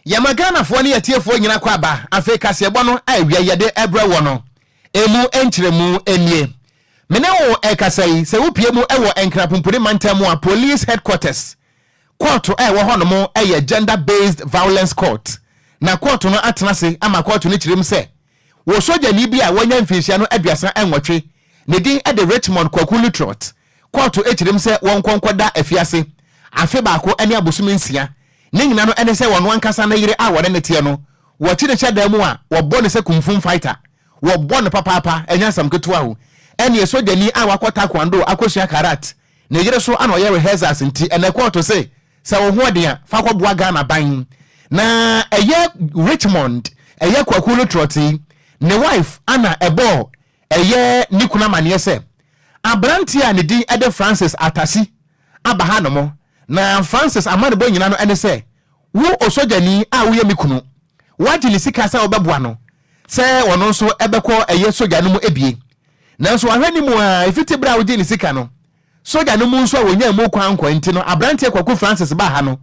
Yɛma Ghanafoɔ ne atiefoɔ nyina kɔ aba. Afei kaseɛbɔ no a awia yɛde ɛbrɛ wɔ no, emu nkyerɛmu nie. Me ne wo ɛkasa yi, sɛ wopie mu ɛwɔ Nkrapumpuni mantam mu a, Police Headquarters kɔɔto a ɛwɔ hɔnom ɛyɛ Gender Based Violence Court. Na kɔɔto no atena ase ama kɔɔto no kyerɛ mu sɛ wɔ sogyani bi a wanya mfinhyia no 38, ne din de Richmond Kwaku Lutrot, kɔɔto kyerɛ mu sɛ wɔnkɔnkɔda afiase afe 1 ne abosome 6. Ne nyina no ɛne sɛ wɔn ankasa ne yere a wɔne ne teɛ no, wɔkyi ne hyɛ dan mu a wɔbɔ ne sɛ kumfum fighter, wɔbɔ no papaapa, ɛnyɛ asɛm ketewa o. Ɛne sogyani a wakɔ taekwondo akɔsua karate, ne yere so ana ɔyɛ rehearsals. Nti ɛnɛ kɔɔto se sɛ wo ho ɔden a, fa kɔboa Ghana ban. Na ɛyɛ Richmond ɛyɛ Kwaku Lutrot ne wife ana ɛbɔɔ ɛyɛ ne kunu amanneɛ sɛ aberanteɛ a ne din ɛde Francis Atasi aba ha nom. Na Francis amanebɔ nyina no ɛne sɛ wo osogyani a woyɛ me kunu, woagye ne sika sɛ wobɛboa no sɛ ɔno nso ɛbɛkɔ ɛyɛ sogya no mu ebie. Nanso ahwɛ ne mu a ɛfiti berɛ a wogye ne sika no, sogya no mu nso a wɔnya mu kwan nkɔ. Nti no aberanteɛ Kwaku Francis baa ha no,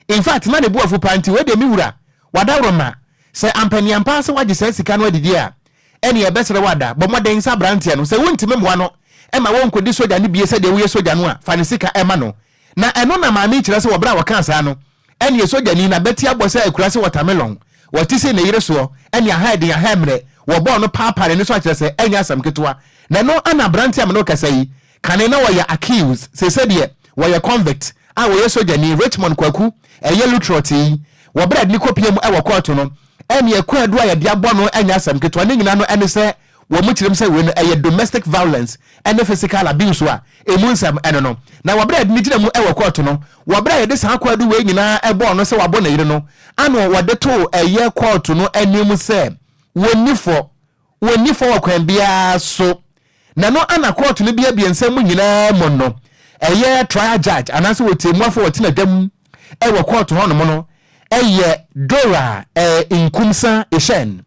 in fact na ne bu afu paa. Nti wei deɛ, me wura wadaworo ma sɛ ampaniampa sɛ wagye saa sika no adidi a, ɛne ɛbɛsrɛ wada bɔ mmɔden sɛ aberanteɛ no, sɛ wontumi mmoa no ɛma wɔnkɔdi sogya no bie sɛdeɛ woyɛ sogya no a, fa ne sika ɛma no. Na ɛno na maame kyerɛ sɛ wɔberɛ a wɔkaa saa no, ɛne sogyani na bɛti abɔ sɛ akura sɛ watermelon, wɔte sɛ ne yere soɔ, ɛne aha ɛden aha mmerɛ wɔbɔɔ no paapaa ne so akyerɛ sɛ ɛnyɛ asɛm ketewa. Na ɛno ana aberanteɛ a me ne kasa yi, kane na wɔyɛ accused, sɛ sɛdeɛ wɔyɛ convict a wɔyɛ sogyani Richmond Kwaku ɛyɛ Lutrot yi, wɔberɛ de ne kɔpie mu ɛwɔ kɔɔto no, ɛne ɛkɔadu a yɛde abɔ no ɛnyɛ asɛm ketewa. Ne nyinaa no ɛne sɛ wɔn mu kyerɛm sɛ wei no ɛyɛ domestic violence ɛne physical abuse a emu nsɛm ɛno no. Na wɔberɛ a yɛde ne gyina mu ɛwɔ kɔɔto no, wɔberɛ a yɛde saa kɔɔdo wei nyinaa ɛbɔɔ no sɛ wabɔ ne yere no ano, wɔde to ɛyɛ kɔɔto no anim sɛ wɔnni fɔ, wɔnni fɔ wɔ kwan biara so. Na no ana kɔɔto no biabie nsɛm mu nyinaa mu no, ɛyɛ trial judge anaasɛ wɔtiemuafo wɔtena dwam ɛwɔ kɔɔto hɔnom no ɛyɛ Dora Nkumsa Ehyɛn,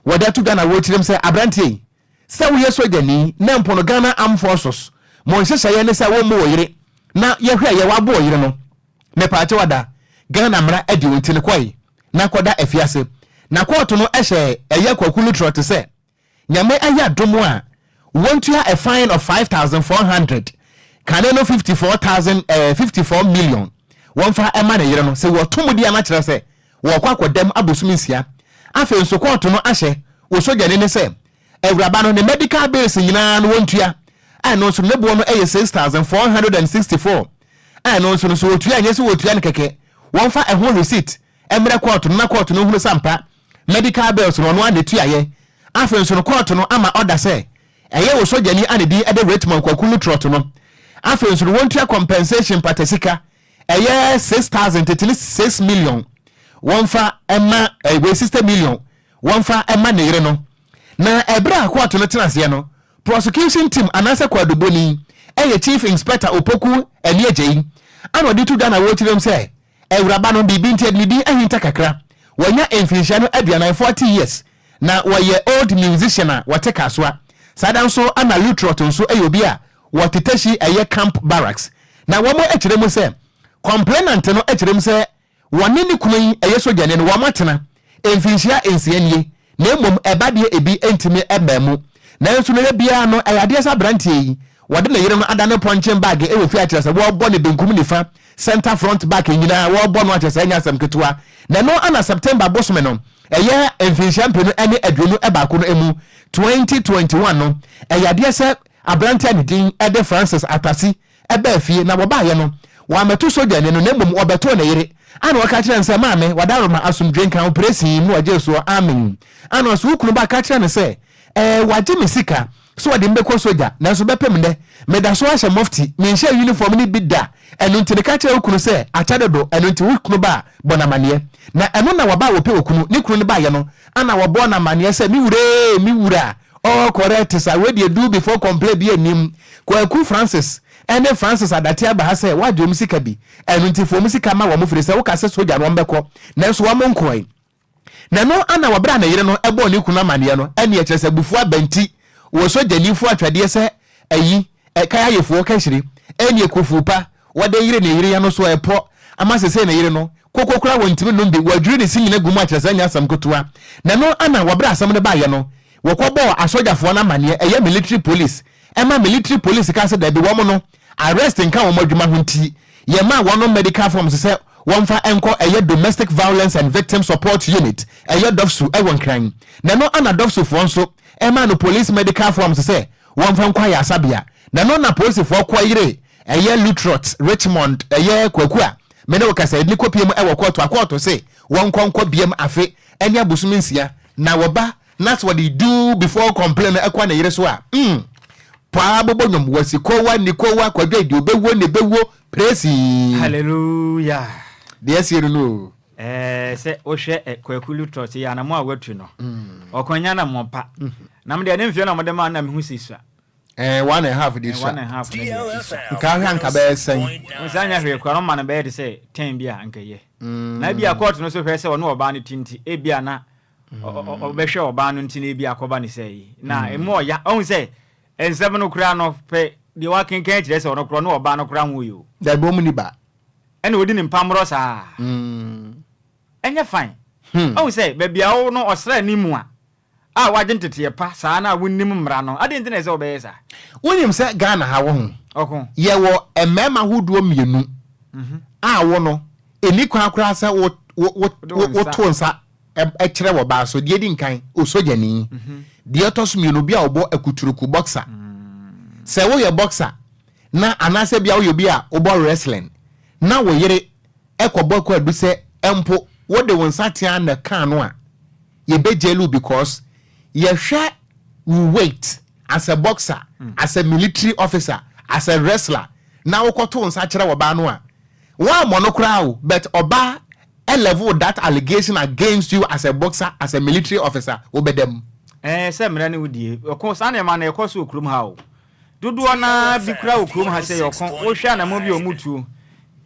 wɔde ato Ghana wɔkyerɛm sɛ aberanteɛ yi, sɛ woyɛ sogyani na mpo no Ghana Armed Forces mo nhyehyɛeɛ ne sɛ wɔmmu wɔ yere na yɛhwɛ yɛ wabo wɔ yere no, mepaakyɛ wada Ghana mmara adi wɔn ti no kɔe na kɔda afiase. Na kɔɔto no ɛhyɛ ɛyɛ Kwaku Lutrot sɛ Nyame ayɛ adom a, wɔntua a fine of 5,400, kane no 54,000, 54 million, wɔmfa ɛma ne yere no. Sɛ wɔto mu di ana kyerɛ sɛ wɔkɔ akɔdam abosom 6. Afei nso kɔɔto no ahyɛ wɔ sogyani ne sɛ awuraba no ne medical bills nyinaa no wɔntua, a ɛno nso ne boɔ no yɛ 6,464, a ɛno nso no so wɔtua, nyɛ sɛ wɔtua no kɛkɛ, wɔmfa ɛho receipt mmerɛ kɔɔto no na kɔɔto no hunu sampa medical bills no ɔno a n'atuayɛ. Afei nso no kɔɔto no ama ɔda sɛ ɛyɛ wɔ sogyani a ne din ɛde Richmond Kwaku Lutrot no, afei nso no wɔntua compensation patasika ɛyɛ 6,000 tete ne 6 million, wɔmfa ɛma ɛwɛ 60 million, wɔmfa ɛma ne yere no. Na ɛberɛ a kɔɔto no tena aseɛ no, prosecution team anaasɛ kwadoboni ɛyɛ Chief Inspector Opoku ɛne agya yi ana ɔde to dwa na wɔkyerɛ mu sɛ awuraba no biribi nti ɛde ne din ahinta kakra, wɔnya mfinhyia no 40, 40 years, na wɔyɛ old musician a wɔte Kasoa. Saa da nso ana Lutrot nso ɛyɛ obi a wɔte Teshie ɛyɛ Camp Barracks. Na wɔn akyerɛ mu sɛ complainant no akyerɛ mu sɛ wɔne ne kunu yi ɛyɛ sogyani no wɔn atena mfinhyia 6 nie, na mmom ɛba deɛ ebi ntumi ɛbɛn mu. Nanso no biara no ɛyɛ adeɛ sɛ aberanteɛ yi wɔde ne yere no ada ne punching bag ɛwɔ fie, akyerɛ sɛ wɔrebɔ ne benkum, nifa, center, front, back nyinaa wɔrebɔ no, akyerɛ sɛ ɛnyɛ asɛm ketewa. Na ɛno ana September bosome no ɛyɛ mfinhyia 2021 no emu, 2021 no, ɛyɛ adeɛ sɛ aberanteɛ ne din ɛde Francis Atasi ɛbɛɛ fie. Na wɔbaayɛ no, wɔamɛto sogyani no, na mmom wɔbɛtoo ne yere ana wɔka kyerɛ no sɛ, "Maame, wadaroma, asomdwe nka wo presi mu." Wɔgye soɔ amen. Ana ɔso wo kunu ba ka kyerɛ no sɛ wagye me sika so wɔde mbɛkɔ sogya, nanso bɛpem nnɛ meda so ahyɛ mɔfti, menhyɛ uniform no bi da. Ɛno nti ne ka kyerɛ wo kunu sɛ akyɛ dodo. Ɛno nti wo kunu ba a, bɔ n'amanneɛ. Na ɛno na wɔba a wɔpɛ wɔ kunu ne kunu no baayɛ no ana wɔbɔ n'amanneɛ sɛ, "Me wuree, me wura, all correct sa wei deɛ, do before complain bi anim. Kwaku Francis ɛne Francis Adate aba ha sɛ woagye wɔn sika bi, ɛno nti fo wɔn sika ma wɔn, firi sɛ woka sɛ sogya no wɔn bɛkɔ, nanso wɔn nkɔe." Na no ana wɔbrɛ a ne yere no ɛbɔɔ ne kunu amanneɛ no, ɛne ɛkyerɛ sɛ bufuo abanti wɔ sogyanifoɔ atwadeɛ sɛ ayi ɛka ayɛfoɔ kahyire ɛne ekufu pa wɔde yere ne yere ya no so ɛpɔ ama sese ne yere no. Koko koraa wɔntumi nnom bi, wɔadwiri ne se nyina gu mu akyerɛ sɛ ɛnyɛ asɛm ketewa. Na ɛno ana wɔberɛ a asɛm no baeɛ no, wɔkɔbɔɔ asogyafoɔ no amaneɛ, ɛyɛ military police, ɛma military police kaa sɛ daabi wɔn no arrest nka wɔn adwuma ho nti yɛmaa wɔnom medical forms sɛ wɔmfa nkɔ ɛyɛ Domestic Violence and Victim Support Unit, ɛyɛ DOVVSU, ɛwɔ Nkran. Na ɛno ana DOVVSUfoɔ nso ɛmaa no police medical forms sɛ wɔmfa nkɔ ayaresabea. Na ɛno na polisifoɔ kɔ yere ɛyɛ Lutterodt, Richmond, ɛyɛ Kwaku a me ne wo kasa yi, de no kɔpie mu ɛwɔ kɔɔto a kɔɔto se wɔnkɔ nkɔ biam afe ɛne abosome nsia na wɔba na sɛ wɔde due before complain no ɛkɔ ne yere so a, mm, paa bobɔ nnwom wɔsi kowa ni kowa kwadwo deɛ obɛwuo ne bɛwuo presii. Hallelujah. Deɛ asie no no o. Ɛɛ sɛ wohwɛ ɛ Kwaku Lutterodt yi anamɔ a watu no, ɔkɔnya anamɔ pa. Na me deɛ ne mfeɛ na wɔde maa no na mehu sɛ sua. Ɛɛ one and half de sua. One and half no deɛ esua. Nka ahwɛ anka bɛyɛ sɛn. Nsa nyɛ hwee koraa no ma no bɛyɛ te sɛ ten bi a anka ɛyɛ. Na ebi a court no so hwɛ sɛ ɔne ɔbaa no ti nti ebi a na ɔbɛhwɛ ɔbaa no nti na ebi akɔba ne sɛ yi. Na emu ɔya ɔhu sɛ nsɛm no koraa no pɛ deɛ wakenkan kyerɛ sɛ ɔno koraa ɔne ɔbaa no koraa ho yɛ o. Dabi wɔn ni ba. Ɛna odi ne mpamorɔ saa. Ɛnyɛ fine. Ɔhu sɛ baabi a wo no ɔsraani mu a a woagye nteteɛ pa saa na wonnim mmara no, adɛn nti na ɛsɛ sɛ wobɛyɛ saa? Wonim sɛ Ghana ha wo ho, Ɔko. yɛwɔ mmarima ahodoɔ mmienu a wo no, ɛnni kwan koraa sɛ wo wo wo Wode wo nsa. woto nsa kyerɛ wɔ baa so. Deɛ ɛdi nkan, osogyani. Deɛ ɛtɔ so mmienu, obi a ɔbɔ akuturuku, boxer. Sɛ woyɛ boxer na anaasɛ bia woyɛ obi a wobɔ wrestling na wo yere kɔbɔ kwaadu sɛ mpo wode wo nsateaa na ɛkaa no a, yɛbɛ jail wo because yɛhwɛ wo weight as a boxer, as a military officer, as a wrestler na wokɔto wo nsa kyerɛ ɔbaa no a, woammɔ no koraa o but ɔbaa level that allegation against you as a boxer, as a military officer, wobɛda mu. Ɛɛ sɛ mmara ne wo die. Ɔko saa nneɛma no ɛkɔ so wɔ kurom ha o. Dodoɔ no ara bi koraa wɔ kurom ha sɛ yɛ ɔko. Wohwɛ anamɔ bi a wɔn tuo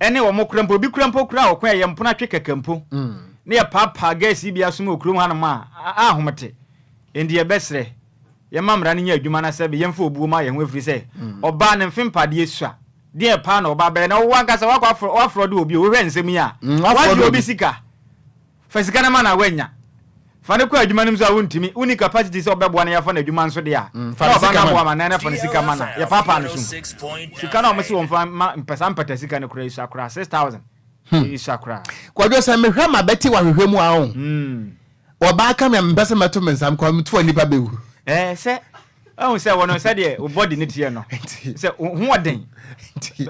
ɛne wɔn kora mpo obi kora mpo koraa ɔko ɛyɛ mpono atwe kɛkɛ mpo ne yɛ paapaa gas yi bi asom wɔ kurom hanom a a ahomete. Enti yɛbɛsrɛ yɛma mmara no nyɛ adwuma na sɛbe yɛmfa obuo ma yɛn ho ɛfiri sɛ ɔbaa ne mfe mpadeɛ sua. Deɛn paa na ɔbaa bɛyɛ na wo ankasa woakɔ afrɔ woafrɔde obi o wohwɛ nsɛm yi a woagye obi sika. Fa sika no ma no a woannya. Fa no kɔ adwuma no mu nso a wontumi. Wonni capacity sɛ wobɛboa no yɛafa no adwuma nso deɛ a, na ɔba no aboa ma na fa no sika ma no a, yɛpaapaa no som. Sika no a wɔse wɔmfa mma mpɛ saa mpata sika no koraa esua koraa, 6000 esua koraa. Kwadwo sɛ mehwɛ m'abati wɔ ahwehwɛ mu a oh, ɔbaa ka me a mempɛ sɛ mɛto me nsa mekɔ meto a nnipa bɛwu. Ɛɛ sɛ Wahu sɛ wɔno sɛdeɛ wo body no teɛ no sɛ wo ho ɔden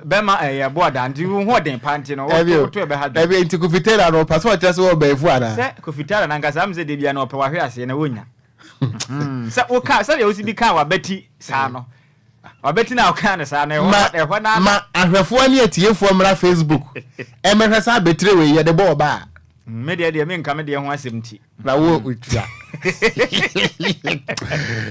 bɛma ɛyɛ boa daa nti wo ho ɔden paa nti no woto ɛbɛha dwen. Dabi nti Kofi Taylor no ɔpɛ sɛ ɔkyerɛ sɛ wɔwɔ bɛyifoɔ anaa? Sɛ Kofi Taylor no ankasa am sɛ debia no ɔpɛ wahwe aseɛ na wonya sɛ woka sɛdeɛ wosi bi kaa wabati saa no wabati na wokaa no saa no ɛhɔ na ma ahwɛfoɔ ne atiefoɔ mmra Facebook ɛmɛhwɛ sɛ abɛtire wei yɛde bɔ ɔbaa. Me deɛ deɛ menka me deɛ ho asɛm nti. Na wo otua.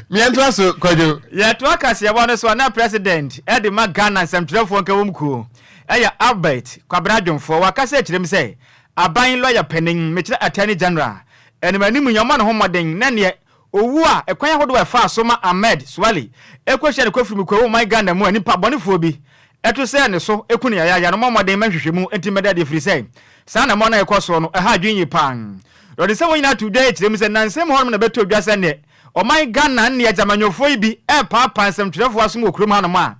Miɛntoa so Kwadwo. Yɛtoa kaseɛbɔ no so a na President de ma Ghana nsɛmtwerɛfoɔ nkabom kuo yɛ Albert Kwabena Dwomfoɔ. Wakasa akyerɛ mu sɛ aban lɔya panin, mekyerɛ Attorney General, anim anim yi ɔmmɔ ne ho mmɔden na neɛ owu a ɛkwan ahodoɔ a ɛfaa so ma Ahmed Suale kɔhyia ne kɔfiri mu kɔɔ ɔman Ghana mu a nnipa bɔnefoɔ bi to sɛɛ ne so ku no yayaaya no mmɔ mmɔden ma nhwehwɛmu nti mmɛda adi ɛfiri sɛ saa anammɔn no a ɛkɔ soɔ no ɛha adwene yie paa. Na ɔde nsɛm wɔ nyinaa too dwa kyerɛ mu sɛ nnansa mu hɔnom na ɛbɛtɔ dwa sɛ neɛ ɔman Ghana nneɛ agyamanyɔfoɔ yi bi repaapaa nsɛmtwerɛfoɔ asom wɔ kurom hanom a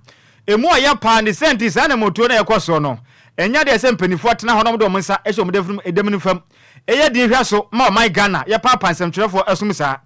ɛmu ɔya paa ne sɛ nti saa anammɔntuo no a ɛkɔ soɔ no ɛnyɛ adeɛ sɛ mpaninfoɔ tena hɔ na wɔde wɔn nsa hyɛ wɔn dafunu fam ɛyɛ den hwɛ so ma ɔman Ghana yɛpaapaa nsɛmtwerɛfoɔ asom saa.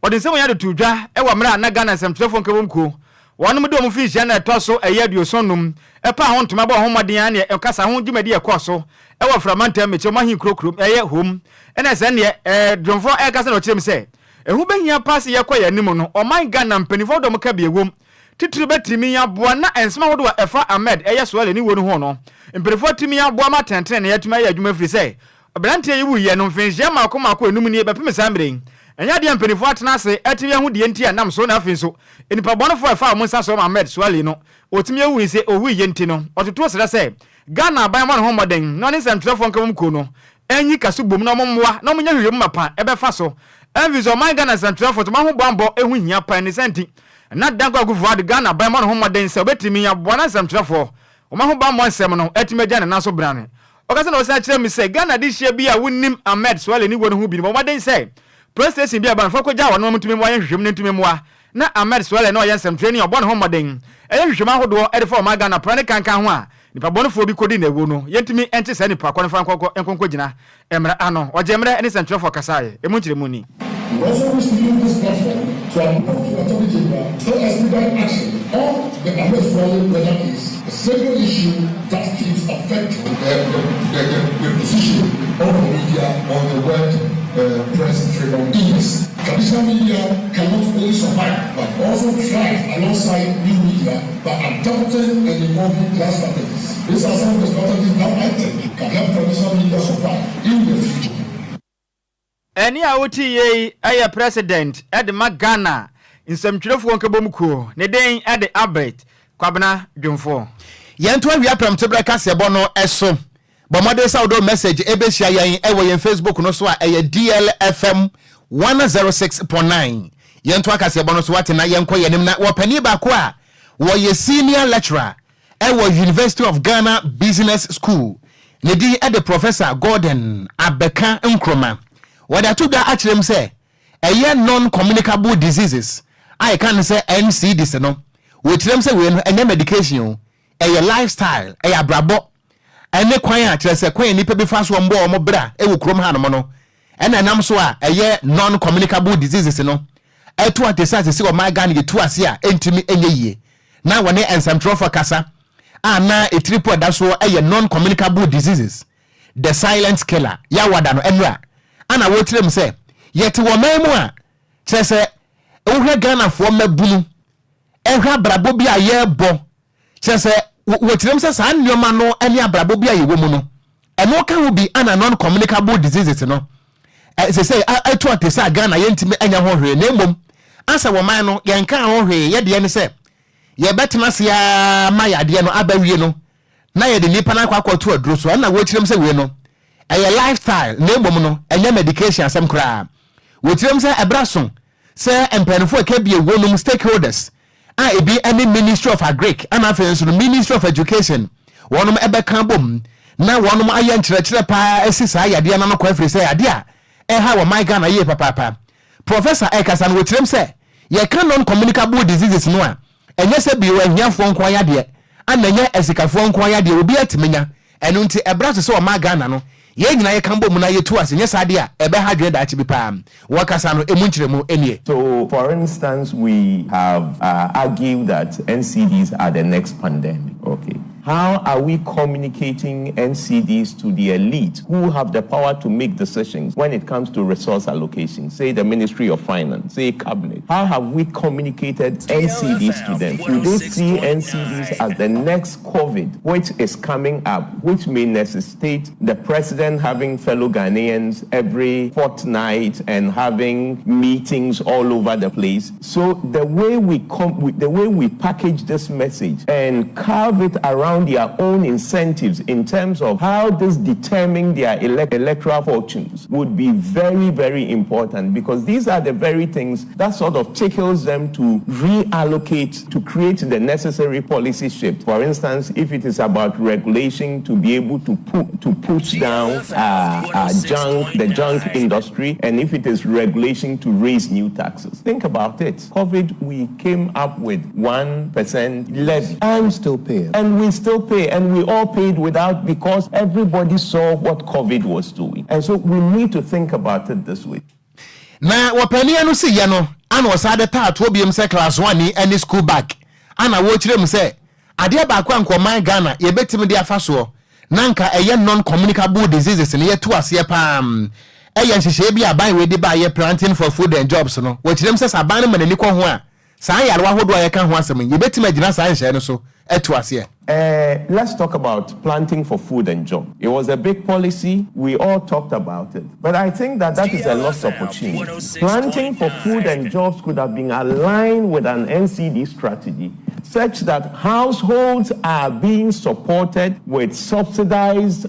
Wɔde nsɛm wei ato dwa wɔ mmerɛ a na Ghana nsɛmtwerɛfoɔ nkabom kuo wɔnom de wɔn mfinhyia no a ɛtɔ so ɛyɛ 75 paa ho ntoma bɔɔ ho mmɔden ara neɛ ɛkasa ho dwumadi a ɛkɔɔ so wɔ Afra mantam mekyerɛ wɔn ahenkuro kurom ɛyɛ Home ɛna sɛ neɛ ɛɛ dwomfoɔ ɛrekasa na ɔkyerɛ mu sɛ ɛho bɛhia paa sɛ yɛkɔ yɛn anim no ɔman Ghana mpaninfoɔ ahodoɔ a wɔka bi ɛwom titire bɛtumi aboa na nsɛm ahodoɔ a ɛfa Ahmed ɛyɛ Suale ne wuo no ho no mpaninfoɔ atumi aboa ma atɛntenenee atumi ayɛ adwuma ɛfiri sɛ Aberanteɛ yi wuiɛ no, mfenhyia mmaako mmaako enum nie bɛpem saa mmerɛ yi. Ɛnyɛ adeɛ a mpanimfoɔ atena ase atumi ahu deɛ nti a ɛnam so na afei nso nnipa bɔnefoɔ a ɛfaa wɔn nsa soɔ ma Ahmed Suale no ɔtumi awui sɛ ɔwuiɛ nti no ɔtotoo serɛ sɛ Ghana aban mmɔ ne ho mmɔden na ɔne nsɛmtwerɛfoɔ nkabom kuo no nyi kaso bom na wɔmmoa na wɔnyɛ nhwehwɛmu mapa ɛbɛfa so Afei nso ɔman Ghana nsɛmtwerɛfoɔ nso wɔn ahobammɔ ho hia paa ne saa nti na Dankwa Akufo-Addo Ghana aban mmɔ ne ho mmɔden sɛ ɔbɛtumi aboa na nsɛmtwerɛfoɔ wɔn ahobammɔ nsɛm no atumi agya ne nan so brane. Ɔkasa na ɔsan kyerɛ mu sɛ Ghana adehyeɛ bi a wonim Ahmed Suale ne wuo no ho bi no bɔ mmɔden sɛ Police station bi a ɛbɛn no fa kɔgyaa wɔn ma wɔntumi mmoa yɛ nhwehwɛmu no ntumi mmoa na Ahmed Suale na ɔyɛ nsɛmtwerɛni a ɔbɔ ne ho mmɔden yɛ nhwehwɛmu ahodoɔ de fa ɔman Ghana pra ne kankan ho a nipa bɔnefoɔ bi kɔdi no awuo no yɛntumi nte saa nipa kɔ no fa nkɔ nkɔgyina mmara ano. Ɔgyee mmerɛ ne nsɛntwerɛfoɔ kasaeɛ. Ɛmu nkyerɛmu ni. We also wish to use this platform to appeal to Attorney General to expedite action on the Ahmed Suale murder case, a single issue that keeps affecting the, the, the, the, the position of the media on the World Press Freedom Index. Traditional media cannot only survive but also thrive alongside new media by adopting and evolving their strategies. These are some of the strategies that I think can help traditional media survive in the future. Ɛnne a wote yei yɛ President de ma Ghana nsɛmtwerɛfoɔ nkabom kuo. Ne din de Albert Kwabena Dwomfoɔ. Yɛnto awia prɛmtoberɛ kaseɛbɔ no so. Bɔ mmɔden sɛ wode wo message ɛbɛhyia yɛn ɛwɔ yɛn Facebook no so a ɛyɛ DLFM 106.9. Yɛnto akaseɛbɔ no so wate na yɛnkɔ yɛn anim na wɔpanin baako a wɔyɛ senior lecturer ɛwɔ University of Ghana Business School ne din ɛde Professor Gordon Abeka Nkrumah. Wɔde ato dwa akyerɛ mu sɛ ɛyɛ non-communicable diseases a yɛka no sɛ NCDs no, wɔkyerɛ mu sɛ wei no ɛnyɛ medication o, ɛyɛ lifestyle, ɛyɛ abrabɔ ɛne kwan a kyerɛ sɛ kwan a nnipa bi fa so wɔn bɔ wɔn bra ɛwɔ kurom hanom no ɛna ɛnam so a ɛyɛ non-communicable diseases no ɛto ate sɛ asese ɔman Ghana yɛtu ase a ɛntumi ɛnyɛ yie. Na wɔne nsɛmtwerɛfoɔ kasa a na etiri po ɛda soɔ ɛyɛ "Non-communicable diseases, the silent killer" yɛawada no ɛnura ana wɔkyerɛ mu sɛ yɛte wɔ man mu a kyerɛ sɛ wohwɛ Ghanafoɔ mmabunu, ɛhwɛ abrabɔ bi a yɛrebɔ, kyerɛ sɛ wɔkyerɛ mu sɛ saa nneɛma no ne abrabɔ bi a yɛwɔ mu no ɛno ka ho bi ana non-communicable diseases no ɛsɛ sɛ ɛto ate sɛ Ghana yɛntumi anya ho hwee, na mmom asɛ wɔ man no yɛnka ho hwee. Yɛdeɛ ne sɛ yɛbɛtena ase aa ma yadeɛ no aba wie no na yɛde nipa no akɔ akɔto aduro so. Ɛna wɔkyerɛ mu sɛ wei no ɛyɛ lifestyle, na mmom no ɛnyɛ medication asɛm koraa. Wɔkyerɛ mu sɛ ɛbra so sɛ mpanimfoɔ ɛka bi ɛwɔ nom stakeholders a ebi ne Ministry of Agric ɛna afei nso no Ministry of Education wɔnom ɛbɛka bom na wɔnom ayɛ nkyerɛkyerɛ paa asi saa yadeɛ no no kɔ afiri sɛ yadeɛ a ɛha wɔ man Ghana yie papaapa. Professor ɛkasa no wɔkyerɛm sɛ yɛka non-communicable diseases no a, ɛnyɛ sɛ bio ahiafoɔ nko ayadeɛ ana ɛnyɛ asikafoɔ nko ayadeɛ, obi atumi nya. Ɛno nti ɛbra so sɛ ɔma Ghana no yɛn nyinaa yɛka bɔ mu na yɛtu ase, nyɛ saa deɛ a ɛbɛha adwene daakye bi paa. Wɔkasa no emu nkyerɛmu nie. So, for instance, we have argued that NCDs are the next pandemic. Okay. How are we communicating NCDs to the elite who have the power to make decisions when it comes to resource allocation? Say the Ministry of Finance, say Cabinet. How have we communicated NCDs to them? Do they see NCDs as the next COVID, which is coming up, which may necessitate the president having fellow Ghanaians every fortnight and having meetings all over the place? So the way we package this message and carve it around their own incentives in terms of how this determine their electoral fortunes would be very, very important, because these are the very things that sort of tickles them to reallocate to create the necessary policy shift. For instance, if it is about regulation to be able to push down junk, the junk industry, and if it is regulation to raise new taxes. Think about it. COVID, we came up with 1% levy. And we still pay. And we still pay, and we all paid without, because everybody saw what COVID was doing. And so we need to think about it this way. Na wɔpani no si yɛ no ana ɔsan de taatoɔ biom sɛ class one ni ne school bag ana wɔkyerɛ mu sɛ adeɛ baako a nkɔman Ghana yɛbɛtumi de afa soɔ na nka ɛyɛ non communicable diseases no yɛtu aseɛ paa ɛyɛ nhyehyɛeɛ bi a aban wei de ba yɛ Planting for Food and Jobs no. Wɔkyerɛ mu sɛ sɛ aban no ma n'ani kɔ ho a, saa yarewa ahodoɔ a yɛka ho asɛm yi yɛbɛtumi agyina saa nhyɛeɛ no so atu aseɛ. Let's talk about Planting for Food and Job. It was a big policy. We all talked about it. But I think that that is a lost opportunity. Planting for Food and Jobs could have been aligned with an NCD strategy such that households are being supported with subsidized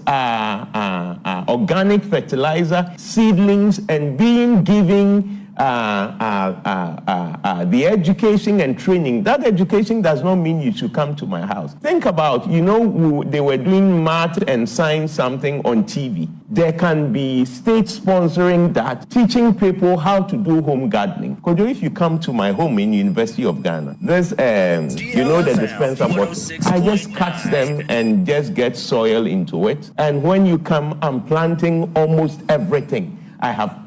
organic fertilizer, seedlings, and being given The education and training, that education does not mean you should come to my house. Think about, they were doing math and science something on TV. There can be state sponsoring that, teaching people how to do home gardening. Kojo, if you come to my home in University of Ghana, there's, the dispenser bottle. I just cut them and just get soil into it. And when you come, I'm planting almost everything. I have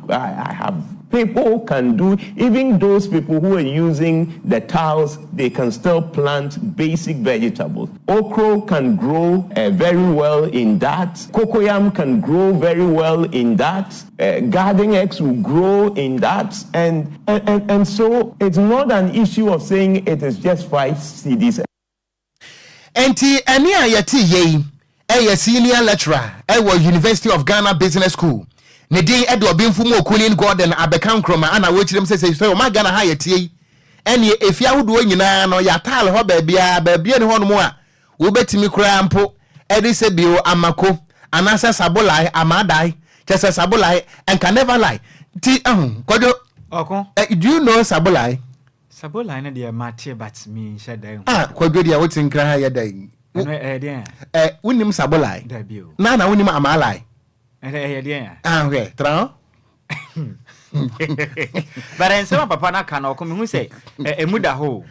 people can do, even those people who are using the tiles, they can still plant basic vegetables. Okra can grow very well in that. Cocoyam can grow very well in that. Garden eggs will grow in that. And so it's not an issue of saying it is just 5 cedis. Enti ɛne a yɛte yei ɛyɛ senior lecturer ɛwɔ University of Ghana Business School, ne din ɛde Ɔbenfo mu Okulin Gordon Abɛka Nkroma, ana wɔkyerɛ m sɛ ɔma Ghana ha yɛtie yi, ɛne efi ahodoɔ nyinaa no yɛataale hɔ baabiara baabia ne hɔnom a wobɛtumi koraa mpo ɛde sɛ bio amako anaasɛ sabolai amaadae kyɛ sɛ sabolai ɛnka never lie ti ɛho Kɔdwo. Ɔko. Do you know sabolai? Sabolai no deɛ, mate, but me nhyɛ da hu. Ah, Kwadwo deɛ, wote Nkra ha yɛ da yi. Ɛno ɛyɛ deɛn? Ɛ wonim sabolai? Dabi o. Na wonim amalai? Ɛno ɛyɛ deɛn? Ah, hwɛ tra. But nsɛm a papa no aka no, ɔko, mehu sɛ ɛmu da hɔ o.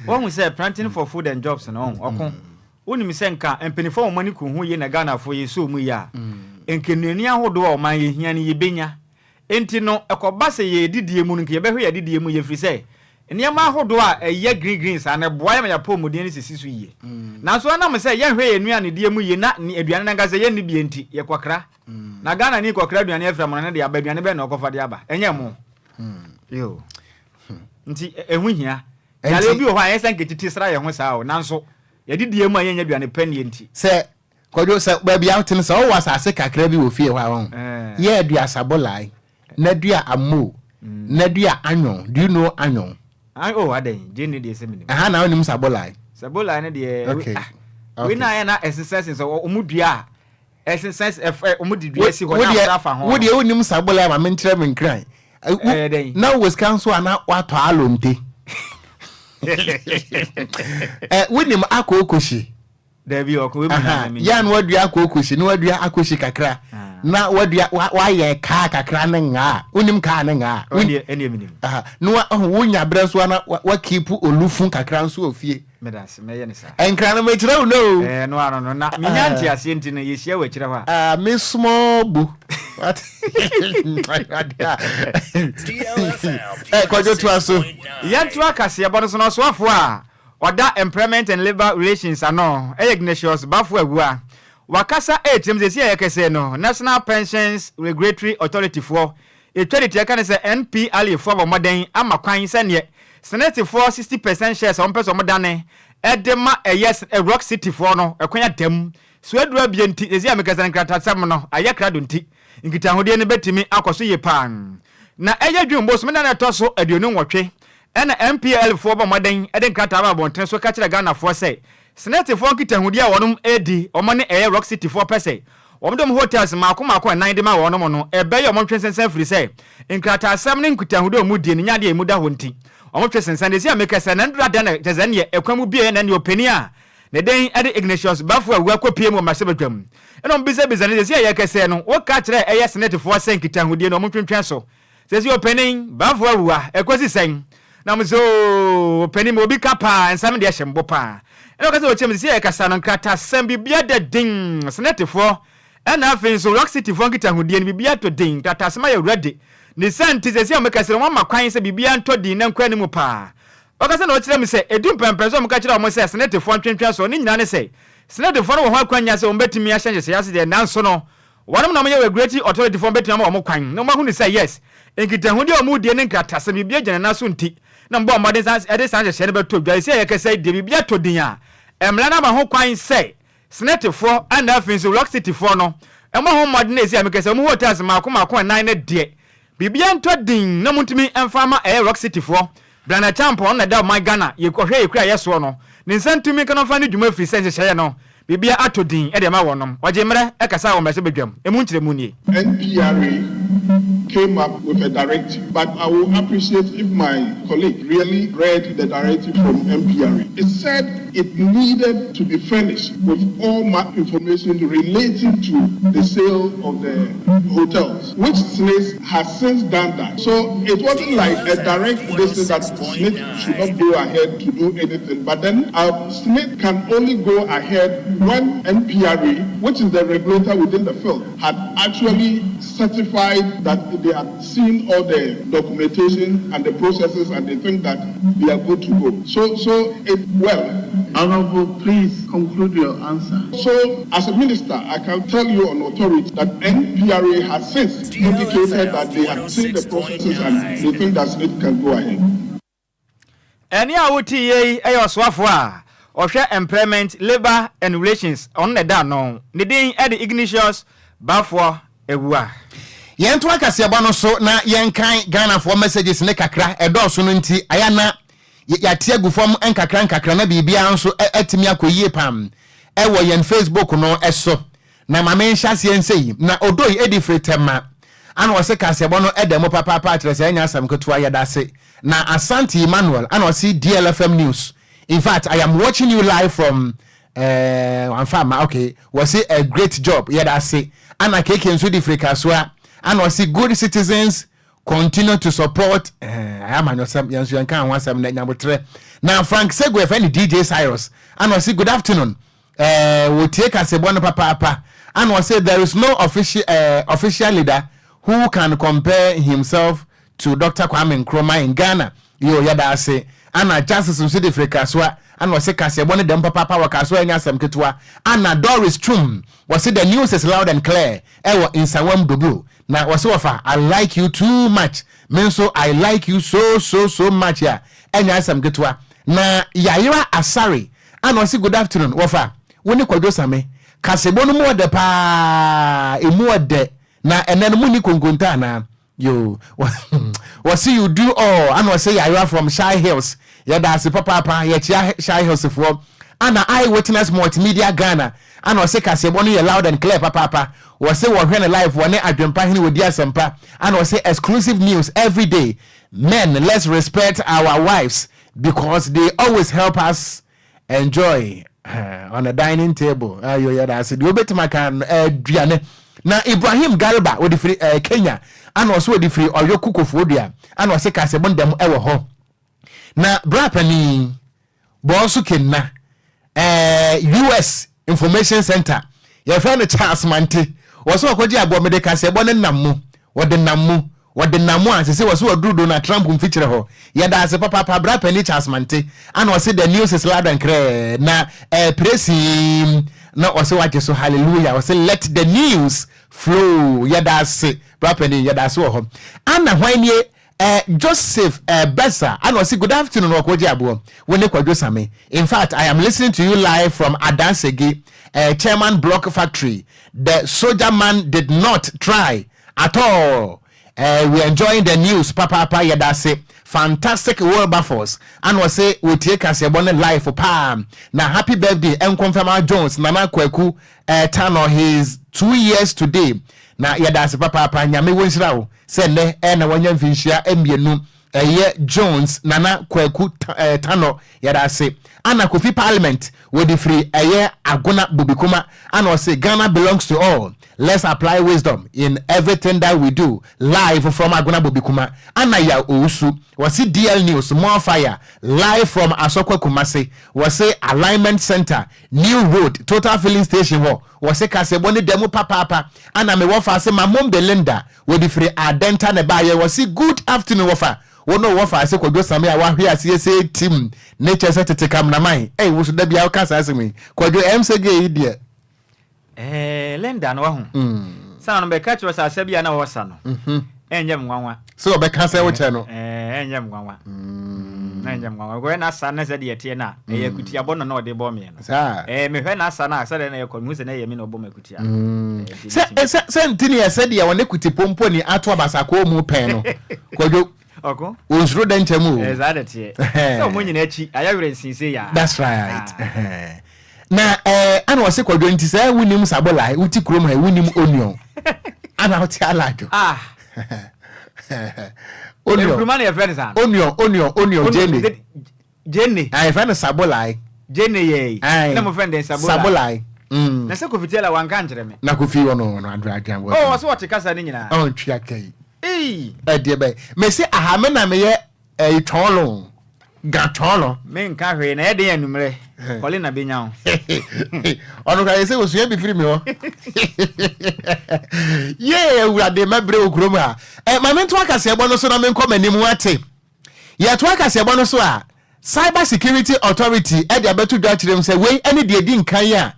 Wɔhu sɛ Planting for Food and Jobs no, ɔko, wonim sɛ nka mpanimfoɔ a wɔn ani ku ho yie na Ghanafoɔ yɛ so mu yi a, nka nnuane ahodoɔ a ɔman yɛhia no yɛbɛnya. Nti no ɛkɔba sɛ yɛdidie mu no, nka yɛbɛhwɛ yɛdidie mu yɛfiri sɛ nneɛma ahodoɔ a ɛyɛ green green saa no ɛboa yɛ ma yɛapɔ muden no sisi so yie. Nanso ɛnam sɛ yɛnhwɛ yɛn nnuane mu yie na ne aduane no ankasa yɛnni bie nti, yɛkɔkra na Ghana ni kɔkra aduane afiri amana no de aba. Aduane bɛn na ɔkɔfa de aba? Ɛnyɛ mo yo. Nti ɛho hia. Yare bi wɔ hɔ a ɛyɛ sɛ nketiti sra yɛn ho saa o, nanso yɛdidie mu a yɛnyɛ aduane pɛ nie nti. Sɛ Kwadwo, sɛ baabi a wote no, sɛ wowɔ asase kakra bi wɔ fie hɔ a, wɔn yɛ adua sabolai na dua amo na dua anyon. Do you know anyon? Ah, oh, adɛn, gye ne deɛ sɛ menim. Ɛha na wonim sabolai? Sabolai no deɛ, ah, wei na ayɛ na ɛsensɛn sensɛn ɔmo dua a ɛsensɛn ɛfɛ, ɔmo de dua si hɔ na afra fa ho. Wo deɛ, wonim sabolai ma menkyerɛ me Nkran. Ɛyɛ dɛn? Na wowɔ sika nso a, na woatɔ alonte. Wonim akookohyi? Dabi, ɔko, wei mu na menim. Yɛ na wadua akookohyi na wadua akohyi kakra na wadua wayɛ kaa kakra ne ngaa. Wonim kaa ne ngaa? Ɛneɛ menim. Aha. Na wonya berɛ nso a, na wakeep olufu kakra nso wɔ fie. Medase, mɛyɛ ne saa. Ɛnkra no mekyerɛ wo no o. Ɛɛ, no ano no na menya nte aseɛ nti no yɛhyia wɔ akyirɛ hɔ a. Ah, me small bu. Kwadwo, toa so. Yɛnto akaseɛbɔ no so no, ɔsoafoɔ a ɔda Employment and Labour Relations ano ɛyɛ Ignatius Baffour Awuah. Wakasa ɛrekyerɛm sɛ si a yɛkɛsɛ no, National Pensions Regulatory Authority foɔ ɛtwa de tia ka ne sɛ NPRA foɔ bɔ mmɔden ama kwan sɛneɛ SSNIT foɔ 60% shares a wɔmpɛ sɛ wɔdane ɛde ma ɛyɛ Rock City foɔ no, ɛkwan adam so aduru abie. Nti sɛsi a mekasa no, nkratasɛm no ayɛ krado, nti nkitahodie no bɛtumi akɔ so yie paa. Na ɛyɛ dwum bosome na ɛtɔ so 28 ɛna NPL foɔ bɔ mmɔden ɛde nkrataa ba abɔntene so ka kyerɛ Ghanafoɔ sɛ SSNIT foɔ nkitahodie a wɔnom ɛdi wɔn ne ɛyɛ Rock City foɔ pɛ sɛ wɔn de wɔn hotels mmaako mmaako ɛnan de ma wɔn no, ɛbɛyɛ wɔn ntwe nsensɛn firi sɛ nkrataasɛm ne nkitahodie a wɔn die no nyadeɛ a emu da hɔ, nti wɔn twe sensɛn de si a meka sɛ na ndura da na kyɛ sɛ neɛ ɛkwan mu bie na neɛ ɔpanin a ne den ɛde Ignatius Baffour Awuah kɔpie mu wɔ mmarahyɛbadwam ɛna wɔn bisabisa no sɛ si a yɛkɛsɛ no, wɔka kyerɛ ɛyɛ SSNIT foɔ sɛ nkitahodie no wɔn ntwentwɛn so. Sɛ si ɔpanin Baffour Awuah, ɛkɔsi sɛn na mo sɛ ooo ɔpanin ma obi ka paa, nsɛm deɛ hyɛ mbɔ paa. Ɛna ɔka sɛ ɔkyerɛ mu sɛ si a yɛkasa no, nkratasɛm biribiara da den. SSNIT foɔ ɛna afei nso Rock City foɔ nkitahodie no biribiara tɔ den, nkratasɛm ayɛ ready. Ne sa nti sɛ si a meka sɛ wɔn ama kwan sɛ biribiara ntɔ din na nkɔ anim paa. Ɔka sɛ na ɔkyerɛ mu sɛ ɛdu mpɛmpɛn so a wɔka kyerɛ wɔn sɛ SSNIT foɔ ntwentwɛn so ne nyinaa ne sɛ SSNIT foɔ no wɔ ho akwanya sɛ wɔn bɛtumi ahyɛ nhyehyɛeɛ ase deɛ, nanso no wɔnom na wɔyɛ regulatory authority foɔ bɛtumi ama wɔn kwan na wɔn ahunu sɛ yes, nkitahodie a wɔn die ne nkratasɛm biribi agyina nan so, nti na mbɔ mmɔden san ɛde saa nhyehyɛeɛ no bɛtɔ dwa. Ɛsi a yɛkɛsɛ deɛ, biribi atɔ din a mmara no ama ho kwan sɛ SSNIT foɔ ɛna afei nso Rock City foɔ no ɛmɔ ho mmɔden na ɛsi a mekɛsɛ wɔn hotels mmaako mmaako ɛnan no deɛ, biribiara ntɔ din na montumi mfa ama ɛyɛ Rock City foɔ. Bryan Acheampong na ɛda ɔman Ghana yɛkɔhwɛ yɛkura yɛ soɔ no ne nsa ntumi nka no mfa ne dwuma firi sɛ nhyehyɛeɛ no biribiara atɔ din ɛde ama wɔnom. Ɔgye mmerɛ ɛkasa wɔ mmarahyɛbadwam. Emu nkyerɛmu nie. NPRA. came up with a directive, but I will appreciate if my colleague really read the directive from NPRA. It said it needed to be furnished with all my information relating to the sale of the hotels, which SSNIT has since done that. So it wasn't like a direct this that SSNIT should not go ahead to do anything. But then SSNIT can only go ahead when NPRA, which is the regulator within the field, had actually certified that they had seen all the documentation and the processes and they think that they are good to go. So it, well. Honorable, please conclude your answer. So, as a minister, I can tell you on authority that NPRA has since indicated that they have seen the processes and they think that SSNIT can go ahead. Ɛne a wotie yi yɛ ɔsoafoɔ a ɔhwɛ Employment, Labour and Relations, ɔno na ɛda no ne din de Ignatius Baffour Awuah. Yɛnto akaseɛbɔ no so na yɛnkan Ghanafoɔ messages ne kakra. Ɛdɔɔso no nti ayɛ na yɛate agu fam nkakra nkakra na biribiara nso atumi akɔ yie pam ɛwɔ yɛn Facebook no ɛso. Na maame nhyɛ aseɛ nsɛ yi na odoi edi firi Tɛma ana ɔse kaseɛbɔ no ɛda mu papaapa, akyerɛ sɛ ɛnyɛ asɛm ketewa. Yɛda ase. Na Asante Emmanuel ana ɔse DLFM News, in fact, I am watching you live from amfa ama. Okay, wɔse a great job, yɛda ase. Ana keke nso di firi Kasoa ana ɔse good citizens continue to support amanyɔsɛm. Yɛn nso yɛnka ho asɛm na nyabotrɛ. Na Frank Sego yɛfɛ ne DJ Cyrus ana ɔse good afternoon, wɔtie kasebɔ no papaapa. Ana ɔse there is no official leader who can compare himself to Dr. Kwame Nkrumah in Ghana. Yo, yɛda ase. Ana Justice nso de firi Kasoa ana ɔse kaseɛbɔ no dɛm papaapa wɔ Kasoa, ɛnyɛ asɛm ketewa. Ana Doris Trum wɔse the news is loud and clear ɛwɔ Nsawam Dobro. Na wɔse wɔfa, I like you too much. Me nso I like you so so so much a ɛnyɛ asɛm ketewa. Na Yayera Asare ana ɔse good afternoon wɔfa, wo ne Kwadwo Same, kasebɔ no mu ɔdɛ paa, emu ɔdɛ. Na ɛnɛ no mu ni konkonta anaa? Yo, wɔsi you do all. Ana ɔsɛ Yayera from Shy Hills, yɛda ase papaapa, yɛkyia Shy Hills foɔ. Ana Eyewitness Multimedia Ghana ana ɔsɛ kaseɛbɔ no yɛ loud and clear papaapa. Wɔsɛ wɔhwɛ ne live, wɔne Adwempa hene wɔdi asɛmpa. Ana ɔsɛ exclusive news every day. Men, let's respect our wives because they always help us enjoy on the dining table. Ayo, yɛda ase. Deɛ wobɛtumi aka no aduane. Na Ibrahim Garba wɔde firi Kenya ana ɔsɛ wɔde firi Ɔyɔku Kofoɔ Dua ana ɔsɛ kaseɛbɔ ndɛm ɛwɔ hɔ. Na bra panin bɔɔso kenna US Information Center, yɛfrɛ no Charles Mante, wɔsɛ wɔkɔgye aboɔ mede kaseɛbɔ ne nam mu, wɔde nam mu, wɔde nam mu a sɛ wɔsɛ wɔduru Donald Trump mfikyerɛ hɔ. Yɛda ase papaapa, bra panin Charles Mante. Ana ɔsɛ the news is loud and clear. Na presim na ɔsɛ wagye so hallelujah, ɔsɛ let the news flow. Yɛda ase, bra panin, yɛda ase wɔ hɔ. Ana hwan nie? Joseph Bessa ana ɔsi good afternoon ɔkɔgye aboɔ, wo ne Kwadwo Same. In fact, I am listening to you live from Adansegi, Chairman Block Factory. The soldier man did not try at all. We are enjoying the news papaapa, yɛda ase. Fantastic Wilberforce ana ɔsɛ wɔtie kaseɛbɔ ne live paa. Na happy birthday Nkomfama Jones Nana Kwaku Tano, he is 2 years today. Na yɛda ase papaapa, Nyame wɔ nhyira wo sɛ nnɛ ɛna wanya mfinhyia 2, ɛyɛ Jones Nana Kwaku Tano, yɛda ase. Ana Kofi Parliament wɔde firi ɛyɛ Agona Bobikuma ana ɔse Ghana belongs to all, let's apply wisdom in everything that we do, live from Agona Bobikuma. Ana ya Owusu wɔse DL News more fire, live from Asokwa Kumase. Wɔse Alignment Center, New Road Total Filling Station hɔ, wɔse kasɛbɔ ne dɛm papaapa. Ana mewɔ fa ase ma mom Belinda wɔde firi Adenta ne baayɛ, wɔse good afternoon wɔfa, wɔn a wɔfa ase Kwadwo Same a wahwe aseɛ sɛ tim ne kyɛ sɛ tete kamnaman ɛyi woso da bia woka saa asɛm yi, Kwadwo ɛm sɛ gye yi deɛ. Linda no wahu sana no bɛka kyerɛ sɛ asɛ bi a na wɔsa no ɛnyɛ m nwanwa. Sɛ ɔbɛka sɛ wokyɛ no. Ɛnyɛ m nwanwa, ɛnyɛ m nwanwa kɔhwɛ n'asa ne sɛ deɛ ɛteɛ no a ɛyɛ akutiabɔ no na ɔde bɔ meɛ no. Saa. Mehwɛ n'asa no a sɛdeɛ na ɛyɛ kɔ, mehu sɛ na ɛyɛ me na ɔbɔ me akutia. Nti sɛ sɛ nti ne yɛ sɛdeɛ wɔne kuti pompo ni ato abasakɔɔ mu pɛn no, Kwadwo. Ɔko. Onsuro dɛ nkyɛn mu o. Saa de teɛ sɛ ɔmo nyina akyi ayɛ werɛ nsinse yaa. That's right. Na ana ɔse Kwadwo nti sɛ wonim sabola, wote kurom ha, wonim onion ana wote aladwo. Ah. Onion. Nkuruma na yɛfrɛ no saa. Onion, onion, onion, gyeene. Gyeene. Ah, yɛfrɛ no sabolai. Gyeene yɛ yi. Na mo fɛn dɛn sabolai? Sabolai. Na sɛ Kofi Taylor wanka nkyerɛ me. Na Kofi wɔ no no adra adra wɔ. Oh, ɔsɛ ɔte kasa ne nyinaa. Oh, ntwi aka yi. Ee. Ɛdeɛ bɛyɛ. Mesi aha me na meyɛ ɛyi twɔnlo. Ga twɔnlo. Me nka hwee na ɛyɛ den anummerɛ. Kɔle na benya wo. Ɔno kora yɛ sɛ osua bi firi mi hɔ. Yee awurade mɛbrɛ wɔ kurom ha. Ɛ ma mento akaseɛbɔ no so na menkɔ m'anim ate. Yɛtoa kaseɛbɔ no so a, Cyber Security Authority de abɛto dwa akyerɛ mu sɛ wei ne deɛ ɛdi nkan a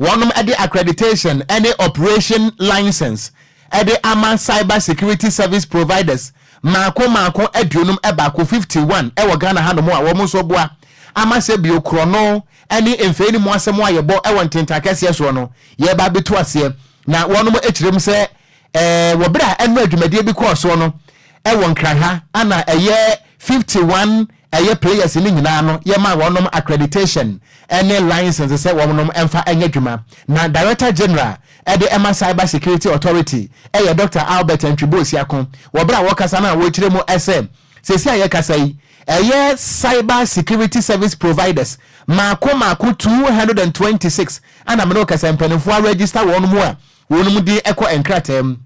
wɔnom de accreditation ne operation license de ama cyber security service providers mmaako mmaako 51, 51, wɔ Ghana hanom a wɔn nso boa ama sɛ bio korɔno ne mfei no mu asɛm a yɛbɔ wɔ ntentan kɛseɛ soɔ no yɛreba abɛtu aseɛ. Na wɔnom kyerɛ mu sɛ Wɔ berɛ a ɛnora dwumadie bi kɔɔ soɔ no wɔ Nkran ha ana ɛyɛ 51 ɛyɛ players no nyinaa no yɛmaa wɔnom accreditation ne license sɛ wɔnom mfa nyɛ adwuma. Na Director General de ma Cyber Security Authority yɛ Doctor Albert Antwi Boasiako wɔ berɛ a wɔkasa no a wɔkyerɛ mu sɛ seesei a yɛkasa yi ɛyɛ cyber security service providers maako maako 226 ana mene wo kasa mpanimfoɔ aregister wɔnom a Wɔnom din kɔ nkrataa mu.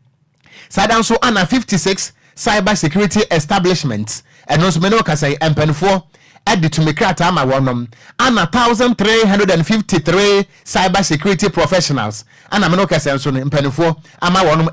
Saa da nso ana 56 cyber security establishments, ɛno nso me ne wo kasa yi, mpaninfoɔ de tumi krataa ma wɔnom. Ana 1353 cyber security professionals, ana me ne wo kasa yi nso no, mpaninfoɔ ama wɔnom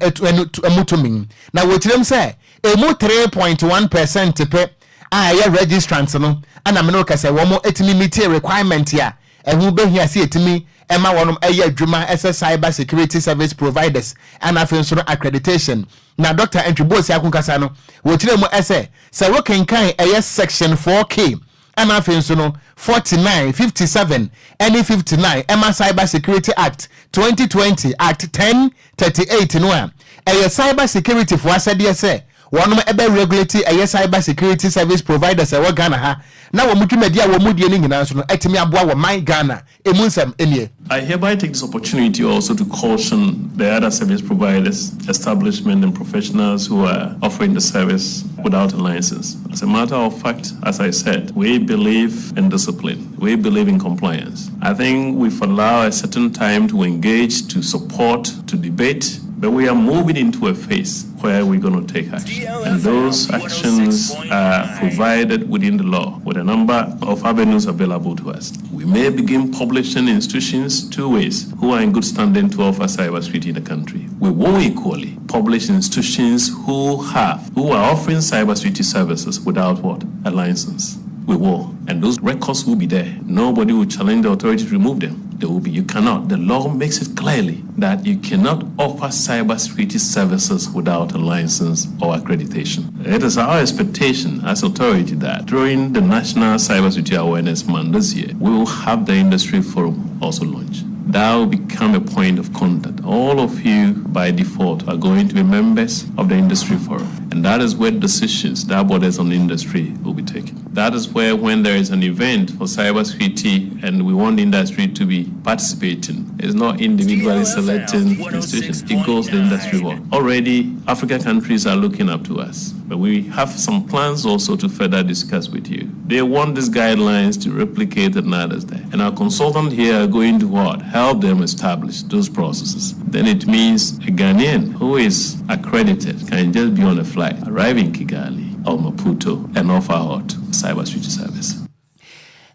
mu tumi. Na wɔkyerɛ mu sɛ ɛmu 3.1 percent pɛ a ɛyɛ registrants no, ana me ne wo kasa yi, wɔn tumi meet requirement a Ɛho behia sɛ yɛtumi ma wɔnom yɛ adwuma sɛ cyber security service providers ɛna afei nso no accreditation. Na Dɔkta Antwi Boasiako kasa no, wɔkyerɛɛ mu sɛ, sɛ wokenkan ɛyɛ section 4K ɛna afei nso no 49, 57 ɛne 59 ɛma Cyber Security Act 2020, Act 1038 no a, ɛyɛ cyber security foɔ asɛdeɛ sɛ Wɔnom bɛ regulate ɛyɛ cyber security service providers a ɛwɔ Ghana ha na wɔn dwumadi a wɔn die no nyinaa nso no atumi aboa wɔ man Ghana. Emu nsɛm nie. I hereby take this opportunity also to caution the other service providers, establishment and professionals who are offering the service without a license. As a matter of fact, as I said, we believe in discipline. We believe in compliance. I think we've allowed a certain time to engage, to support, to debate, but we are moving into a phase where we're going to take action. And those actions are provided within the law with a number of avenues available to us. We may begin publishing institutions two ways who are in good standing to offer cybersecurity in the country. We will equally publish institutions who have, who are offering cybersecurity services without what? A license. We will. And those records will be there. Nobody will challenge the authority to remove them. They will be. You cannot. The law makes it clearly that you cannot offer cybersecurity services without a license or accreditation. It is our expectation as authority that during the National Cybersecurity Awareness Month this year, we will have the industry forum also launched. That will become a point of contact. All of you, by default, are going to be members of the industry forum. And that is where decisions that borders on the industry will be taken. That is where when there is an event for cybersecurity and we want the industry to be participating, it's not individually selecting institutions. It goes the industry world. Already, African countries are looking up to us. But we have some plans also to further discuss with you. They want these guidelines to replicate and others there. And our consultant here are going to what? Help them establish those processes. Then it means a Ghanaian who is accredited can just be on a flight, arrive in Kigali or Maputo and offer hot cybersecurity service.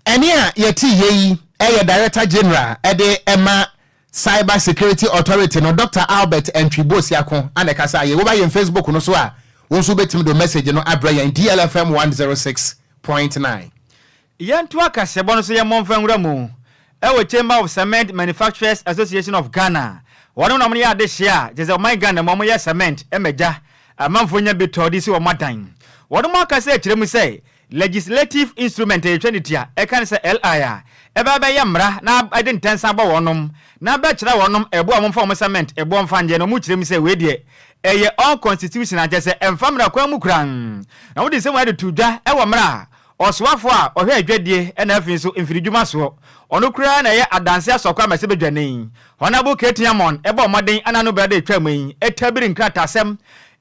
Ɛnne a yɛte yɛ yi yɛ Director General de ma Cyber Security Authority no, Dɔkta Albert Antwi Boasiako na ɛkasa yɛ. Woba yɛn Facebook no so a, wo nso wobɛtumi de message no abrɛ yɛn, DLFM 106.9. Yɛntoa kaseɛbɔ no so yɛmmɔ mfa nwura mu wɔ Chamber of Cement Manufacturers Association of Ghana wɔnom na wɔyɛ adehyeɛ a kyerɛ sɛ ɔman Ghana mu wɔyɛ cement ma gya amanfoɔ nya bi tɔ de si wɔn adan. Wɔnom akasa akyerɛ mu sɛ Legislative instrument a yɛtwa ne ti a ɛka ne sɛ LI a ɛbɛ abɛyɛ mmara na ɛde ntɛnsa abɔ wɔnom na abɛkyerɛ wɔnom ɛboɔ a wɔmfa wɔn cement ɛboɔ mfa nyɛ no wɔkyerɛ mu sɛ wei deɛ ɛyɛ unconstitutional kyerɛ sɛ ɛmfa mmara kwan mu koraa na wɔde nsɛm wei de too dwa wɔ mmerɛ a Ɔsoafo a ɔhwɛ adwadie na afei nso mfiridwuma soɔ, ɔno koraa na ɛyɛ adanse asɔkɔ amɛsɛbadwani, Honourable Kate Amon bɔɔ mmɔden ana no berɛ a atwam yi tabiri nkrataasɛm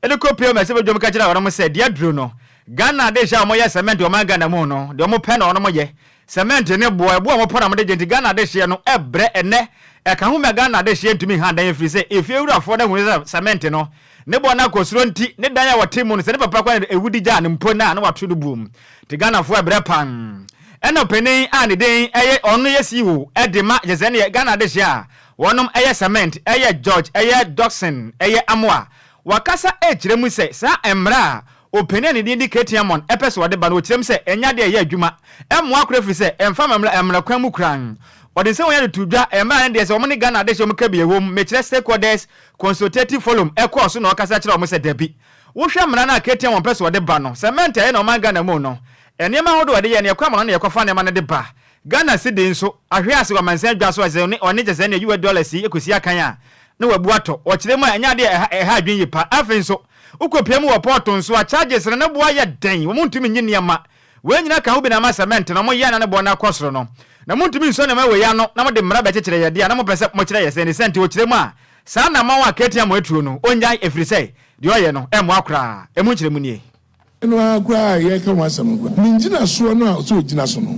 de kɔpue mmarahyɛbadwam ka kyerɛɛ wɔnom sɛ deɛ aduro no Ghana adehyeɛ a wɔyɛ cement wɔ ɔman Ghana mu no deɛ wɔpɛ na wɔnom yɛ cement ne boɔ ɛboɔ a wɔpɛ na wɔde gye nti Ghana adehyeɛ no ɛbrɛ ɛnɛ ɛka ho ma Ghana adehyeɛ ntumi nha dan ɛfiri sɛ efie wurafoɔ no ahunu sɛ cement no ne boɔ no akɔ soro nti ne dan a wɔte mu no sɛ ne papa kwan ɛwu de gyaa no mpo no a na wato no buom nti Ghanafoɔ ɛbrɛ pan ɛna ɔpanin a ne din ɛyɛ ɔno yɛ CEO ɛde ma kyɛ sɛ ɛneɛ Ghana adehyeɛ a Wɔnom yɛ cement, yɛ George, yɛ Dodson, yɛ Amoah. Wakasa rekyerɛ mu sɛ saa mmara a ɔpanin a ne din de Ketiamon pɛ sɛ ɔde ba no, ɔkyerɛ mu sɛ ɛnyɛ adeɛ a ɛyɛ adwuma, ɛmmoa koraa ɛfiri sɛ ɛmfa mmara kwan mu koraa. Ɔde nsɛm wei de too dwa, Mmara no deɛ sɛ wɔn ne Ghana adehyeɛ wɔn ka bi ɛwom, mekyerɛ Stakeholders Consultative Forum kɔɔ so na ɔkasa kyerɛɛ wɔn sɛ dabi. Wohwɛ mmara no a Ketiamon pɛ sɛ ɔde ba no, cement a ɛyɛ na ɔman Ghana mu no, nneɛma ahodoɔ a wɔde yɛ no, yɛkɔ amannɔne na yɛkɔfa nneɛma no de ba. Ghana cedi nso ahwe ase wɔ amansan dwa so a sɛ ɔne kyɛ sɛ ɛneɛ US dollars yi kɔsi akan a na wabu atɔ. Ɔkyerɛ mu a ɛnyɛ adeɛ a ɛha adwene yie pa. Afei nso wokɔpia mu wɔ port nso a charges no ne boɔ ayɛ den, wɔn ntumi nnye nneɛma. Wei nyinaa ka ho bi na ama cement no wɔyɛ a na ne boɔ no akɔ soro no. Na montumi nsɔ nneɛma wei ano na mode mmara bɛkyekyere yɛ deɛ a na mopɛ sɛ mokyerɛ yɛ sɛn ne sɛ nti ɔkyerɛ mu a saa anammɔn a Ketia Moatuo no ɔnnyae ɛfiri sɛ deɛ ɔyɛ no ɛmmoa koraa. Ɛmu nkyerɛmu nie. Ɛno ara koraa a yɛreka ho asɛm no koraa, ne ngyinasoɔ no a ɔsɛ ɔgyina so no,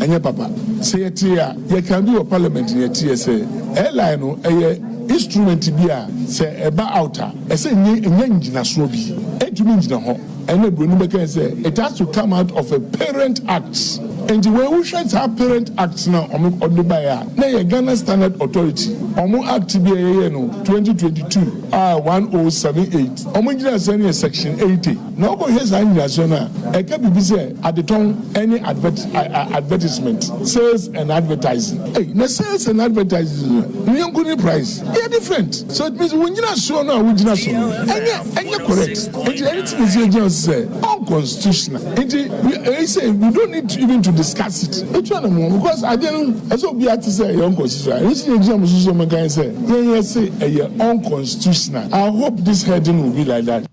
ɛnyɛ papa. Sɛ yɛtee a, yɛkaa bi wɔ parliament na yɛteeɛ sɛ airline no ɛyɛ instrument bi a sɛ ɛba out a, ɛsɛ ɛnyɛ ɛnya ngyinasoɔ bi. Ɛntumi ngyina hɔ. Ɛna buroni bɛkae sɛ it has to come out of a parent act. Nti wei wohwɛ saa parent act no a wɔn ɔde baeɛ a, na ɛyɛ Ghana Standard Authority wɔn act bi a yɛyɛɛ no 2022 a 1078, wɔn ngyinasoɔ no yɛ section 80. Na wokɔhwɛ saa nnyinasoɔ no a, ɛka biribi sɛ adetɔn ne advert, advertisement, sales and advertising. Ei, na sales and advertising no, ne yɔnko ne price yɛ different. So it means wo nnyinasoɔ no a wogyina so no, ɛnyɛ, ɛnyɛ correct. Nti ɛno nti na ɛsɛ yɛgyina so sɛ unconstitutional. Nti we, ɛyi sɛ we don't need to even to discuss it. Ɛtu anamɔ because adeɛ no, ɛsɛ obiara te sɛ ɛyɛ unconstitutional. Ɛno nti na yɛgyina mo so sɛ moka sɛ yɛn yɛse ɛyɛ unconstitutional. I hope this heading will be like that.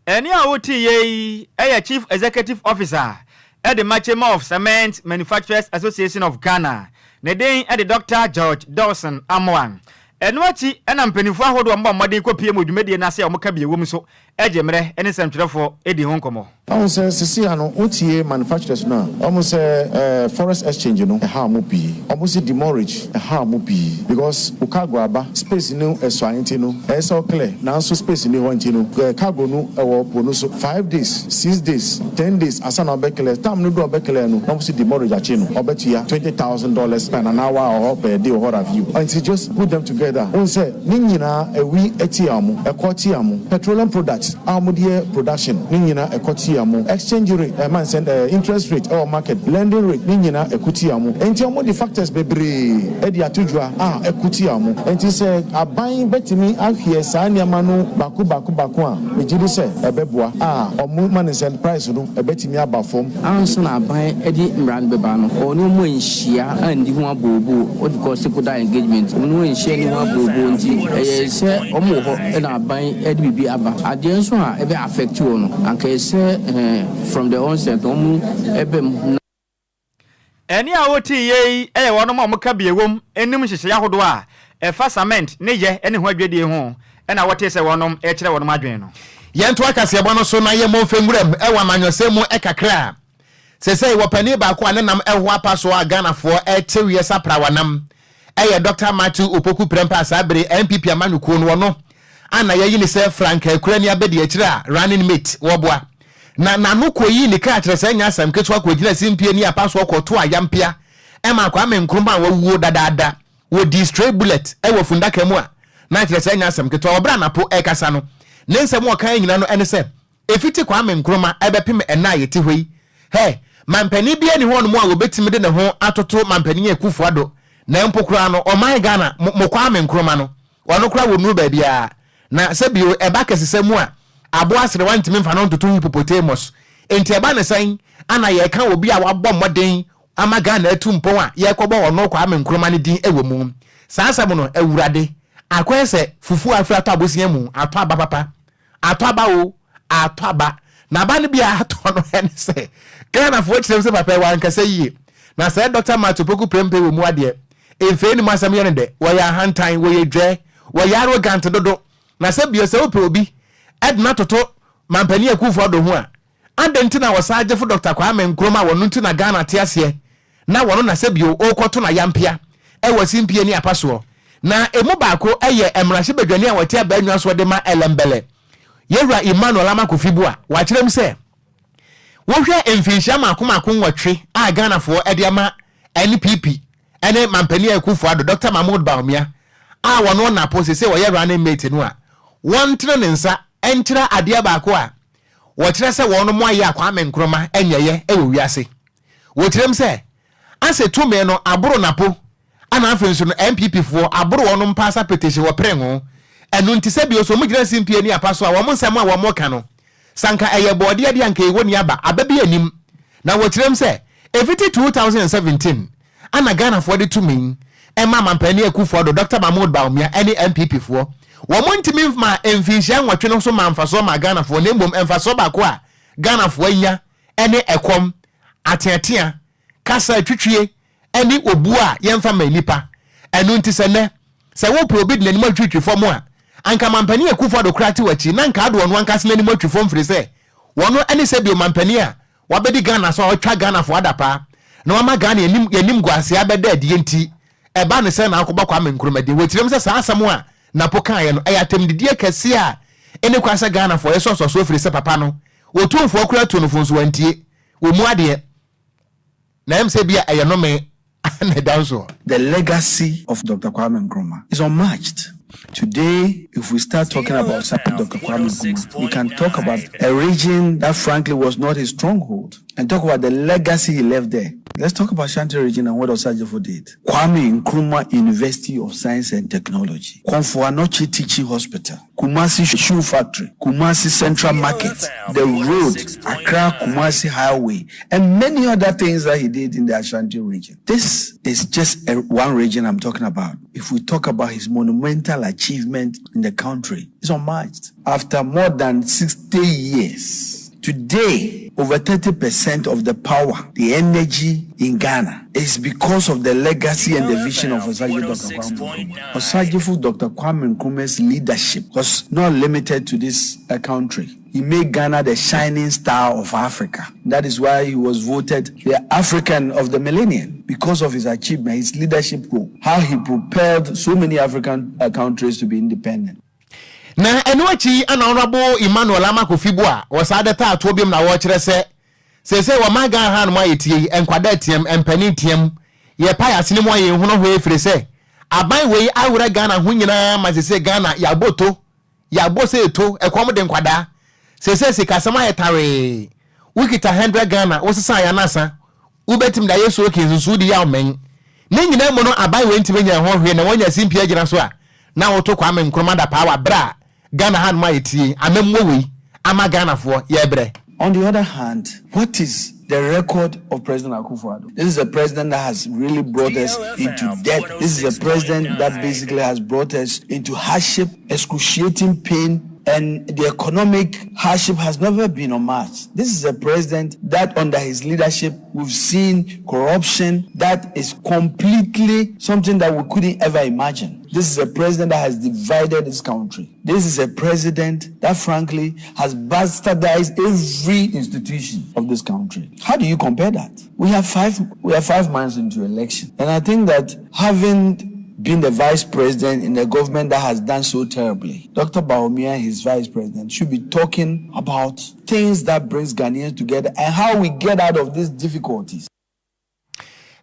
Ɛnne a woteeɛ yi yɛ Chief Executive Officer de ma Chamber of Cement Manufacturers Association of Ghana. Ne din de Dɔkta George Dawson Amoah. Ɛno akyi na mpanimfoɔ ahodoɔ a wɔbɔ mmɔden kɔpue mu wɔ dwumadie no ase a wɔka bi wɔ mu nso gye mmerɛ ne nsɛntwerɛfoɔ di ho nkɔmmɔ. Wahu sɛ sesei ano wo tie manufacturers no a wɔn sɛ eh forex exchange no ɛha wɔn pii wɔn se demurrage ɛha wɔn pii because wo cargo aba space no ɛsua nti no ɛyɛ sɛ wo clear nanso space nni hɔ nti no eh cargo no ɛwɔ po no so five days six days ten days ansa na wɔbɛ clear time no du a wɔbɛ clear no na wɔn se demurrage akye no ɔbɛtua $20,000 per an hour or per day or what have you nti just put them together wohu sɛ Ne nyinaa awi tia mo, ɛkɔ tia mo. Petroleum products a wɔde yɛ production ne nyinaa ɛkɔ tia mo. Exchange rate ɛma nsɛn ɛɛ interest rate ɛwɔ market, lending rate ne nyinaa ɛko tia mo. Enti wɔde factors bebree ɛde ato dwa a ɛko tia mo. Enti sɛ aban bɛtumi ahwɛ saa nneɛma no baako baako baako a, megye di sɛ ɛbɛboa a wɔma no nsɛn price no ɛbɛtumi aba fam. Ansa na aban de mmara no bɛba no, ɔne wɔn anhyia anndi ho abooboo, what we call stakeholder engagement, wɔne wɔn anhyia anni ho abooboo nti ɛyɛ sɛ wɔn wɔ hɔ na aban de biribi aba. Adeɛ nso a ɛbɛ affect wɔn no, anka ɛyɛ sɛ from the onset no wɔn ba mu na. Ɛnne a woteeɛ yi yɛ wɔnom a wɔka bi ɛwom nim nhyehyɛeɛ ahodoɔ a ɛfa cement ne yɛ ne ho adwadie ho na wɔtee sɛ wɔnom rekyerɛ wɔnom adwene no. Yɛntoa kaseɛbɔ no so na yɛmmɔ mfe nwuram wɔ amanyɔsɛm mu kakra. Sesei wɔ panin baako a ne nam ɛho apa so a Ghanafoɔ ɛte wiɛ saprawa nam ɛyɛ Dɔkta Matthew Opoku Prempeh a saa bere NPP amanyɔkuo no ɔno a na yɛayi no sɛ frankaa kurani abadiakyire a running mate wɔboa na n'ano kɔyii ne kra kyerɛ sɛ ɛnyɛ asɛm ketewa kɔgyina simpie ne apa soɔ kɔto ayampea ɛma Kwame Nkrumah a wawuo dadaada wɔdii stray bullet wɔ fundaka mu a na kyerɛ sɛ ɛnyɛ asɛm ketewa. Wɔ berɛ a Napo rekasa no, ne nsɛm a ɔkaeɛ nyina no ne sɛ, ɛfiti Kwame Nkrumah ɛbɛpem ɛnnɛ a yɛte hɔ yi, hɛ, mampanin biara nni hɔnom a wɔbɛtumi de ne ho atoto Mampanin Akuffo Addo, na mpo koraa no, ɔman Ghana, mo, mo Kwame Nkrumah no, ɔno koraa wɔnnuru baabiara. Na sɛ bio, ɛba kɛsesɛm mu a, aboa aserewa ntumi mfa no ntoto hippopotamus. Enti ɛba no sɛn ana yɛreka obi a wabɔ mmɔden ama Ghana atu mpɔn a yɛrekɔbɔ ɔno Kwame Nkrumah no din wɔ mu? Saa asɛm no, Awurade, akɔyɛ sɛ fufuo a afiri atɔ abosea mu, atɔ aba papa. Atɔ aba o, atɔ aba. Na aba no bi a atɔ no ne sɛ, Ghanafoɔ kyerɛ mu sɛ papa yi wankasa yie. Na sɛɛ Dɔkta Martin Opoku Prempeh wɔ mu adeɛ, mfei no mu asɛm yɛ no dɛ, wɔyɛ ahantan, wɔyɛ dwɛ, wɔyɛ arrogant dodo. Na sɛ bio sɛ wopɛ obi. de no atoto Mampanin Akuffo Addo ho a, adɛn nti na Ɔsaagyefo Dɔkta Kwame Nkrumah a wɔno nti na Ghana te aseɛ na wɔno na sɛbio ɔrekɔto n'ayampea wɔ simpie ne apa soɔ? Na ɛmu baako yɛ mmarahyɛbadwani a ɔte abannwa soɔ de ma Ellembelle, Yɛwura Emmanuel Armah Kofi Buah. Wakyerɛ mu sɛ, Wohwɛ mfinhyia mmaako mmaako nwɔtwe a Ghanafoɔ de ama NPP ne Mampanin Akuffo Addo, Dɔkta Mahmood Bawumia, a wɔno Napo seesei ɔyɛ running mate no a, wɔntene ne nsa nkyerɛ adeɛ baako a wɔkyerɛ sɛ wɔnom ayɛ a Kwame Nkrumah nyɛeɛ wɔ wiase. Wɔkyerɛm sɛ, ase tumi no aboro Napo Ɛna afei nso no NPP foɔ aboro wɔnom paasa petition wɔ pere ho. Ɛno nti sɛ bio sɛ wɔn gyina simpie ne apa so a wɔn nsɛm a wɔn ka no sɛ anka ɛyɛ bɔɔdeɛ deɛ anka ɛwɔ ni aba aba bi anim. Na wɔkyerɛm sɛ ɛfiti 2017 ɛna Ghanafoɔ de tumi ɛma Mampanin Akuffo Addo, Doctor Mahmood Bawumia ɛne NPP foɔ. Wɔn ntumi mma mfinhyia nwɔtwe no so maa mfasoɔ maa Ghanafoɔ na mmom mfasoɔ baako a Ghanafoɔ anya ɛne ɛkɔm, ateatea, kasa twitwie ne obuo a yɛmfa mma nnipa. Ɛno nti sɛ nnɛ, sɛ wopɛ obi de n'anim atwitwi fam a, anka Mampanin Akuffo Addo koraa te w'akyi na anka Addo ɔno ankasa n'anim atwi fam firi sɛ wɔno ne sɛbio mampanin a wabɛdi Ghana so a ɔtwa Ghanafoɔ adapaa na wama Ghana anim animguaseɛ abɛda adie nti ɛba no sɛ na akɔbɔ Kwame Nkrumah din. Wɔkyerɛ mu sɛ saa asɛm a Napo kaeɛ no ɛyɛ atɛmdidie kɛseɛ a ɛnni kwan sɛ Ghanafoɔ yɛsɔsɔ soɔ firi sɛ papa no Otumfoɔ koraa tuu no fo nso wantie. Wɔmmu adeɛ. Na ɛyɛ me sɛ ebia ɛyɛ nnome na ɛda nsoɔ. The legacy of Doctor Kwame Nkrumah is unmatched. Today, if we start talking about Doctor Kwame Nkrumah, we can talk about a region that frankly was not his stronghold and talk about the legacy he left there. Let's talk about Shanti region and what Osagyefo did. Kwame Nkrumah University of Science and Technology, Komfo Anokye Teaching Hospital, Kumasi Shoe Factory, Kumasi Central Market, the road, Accra Kumasi Highway, and many other things that he did in the Ashanti region. This is just a, one region I'm talking about. If we talk about his monumental achievement in the country, it's unmatched. After more than 60 years, today, over 30% of the power, the energy in Ghana is because of the legacy and the vision of Osagie Dr. Kwame Nkrumah. Osagyefo Dr. Kwame Nkrumah's leadership was not limited to this uh, country. He made Ghana the shining star of Africa. That is why he was voted the African of the millennium because of his achievement, his leadership role, how he propelled so many African uh, countries to be independent. Na ɛno akyi na Honourable Emmanuel Armah Kofi Buah wɔsaa de taa toɔ biom na wɔkyerɛ sɛ seesei wɔ man Ghana hanom a yɛtie yi nkwadaa team, mpanin team, yɛpae asene mu a yɛnhunu hwee firi sɛ aban wei awerɛ Ghana ho nyinaa ma seesei Ghana yɛabɔ to, yɛabɔ sɛ to, ɛkɔm de nkwadaa, seesei sikasɛm ayɛ tawee, wokita 100 Ghana wosesa ayɛ anasa wobɛtumi de ayɛ soaking nso wodi yaw mmɛn. Ne nyinaa mu no aban wei ntumi nyɛ ho hwee na wɔanya simpie agyina so a na woto Kwame Nkrumah dapaa wɔ aberɛ a Ghana hanom a yɛtie amammuo wei ama Ghanafoɔ yɛrebrɛ. On the other hand, what is the record of President Akufo-Addo? This is a president that has really brought us into debt. This is a president that basically has brought us into hardship, excruciating pain, and the economic hardship has never been unmatched. This is a president that under his leadership, we've seen corruption that is completely something that we couldn't ever imagine. This is a president that has divided this country. This is a president that frankly has bastardized every institution of this country. How do you compare that? We have five, we have five months into election. And I think that having been the vice president in a government that has done so terribly, Dr. Bawumia, his vice president, should be talking about things that brings Ghanaians together and how we get out of these difficulties.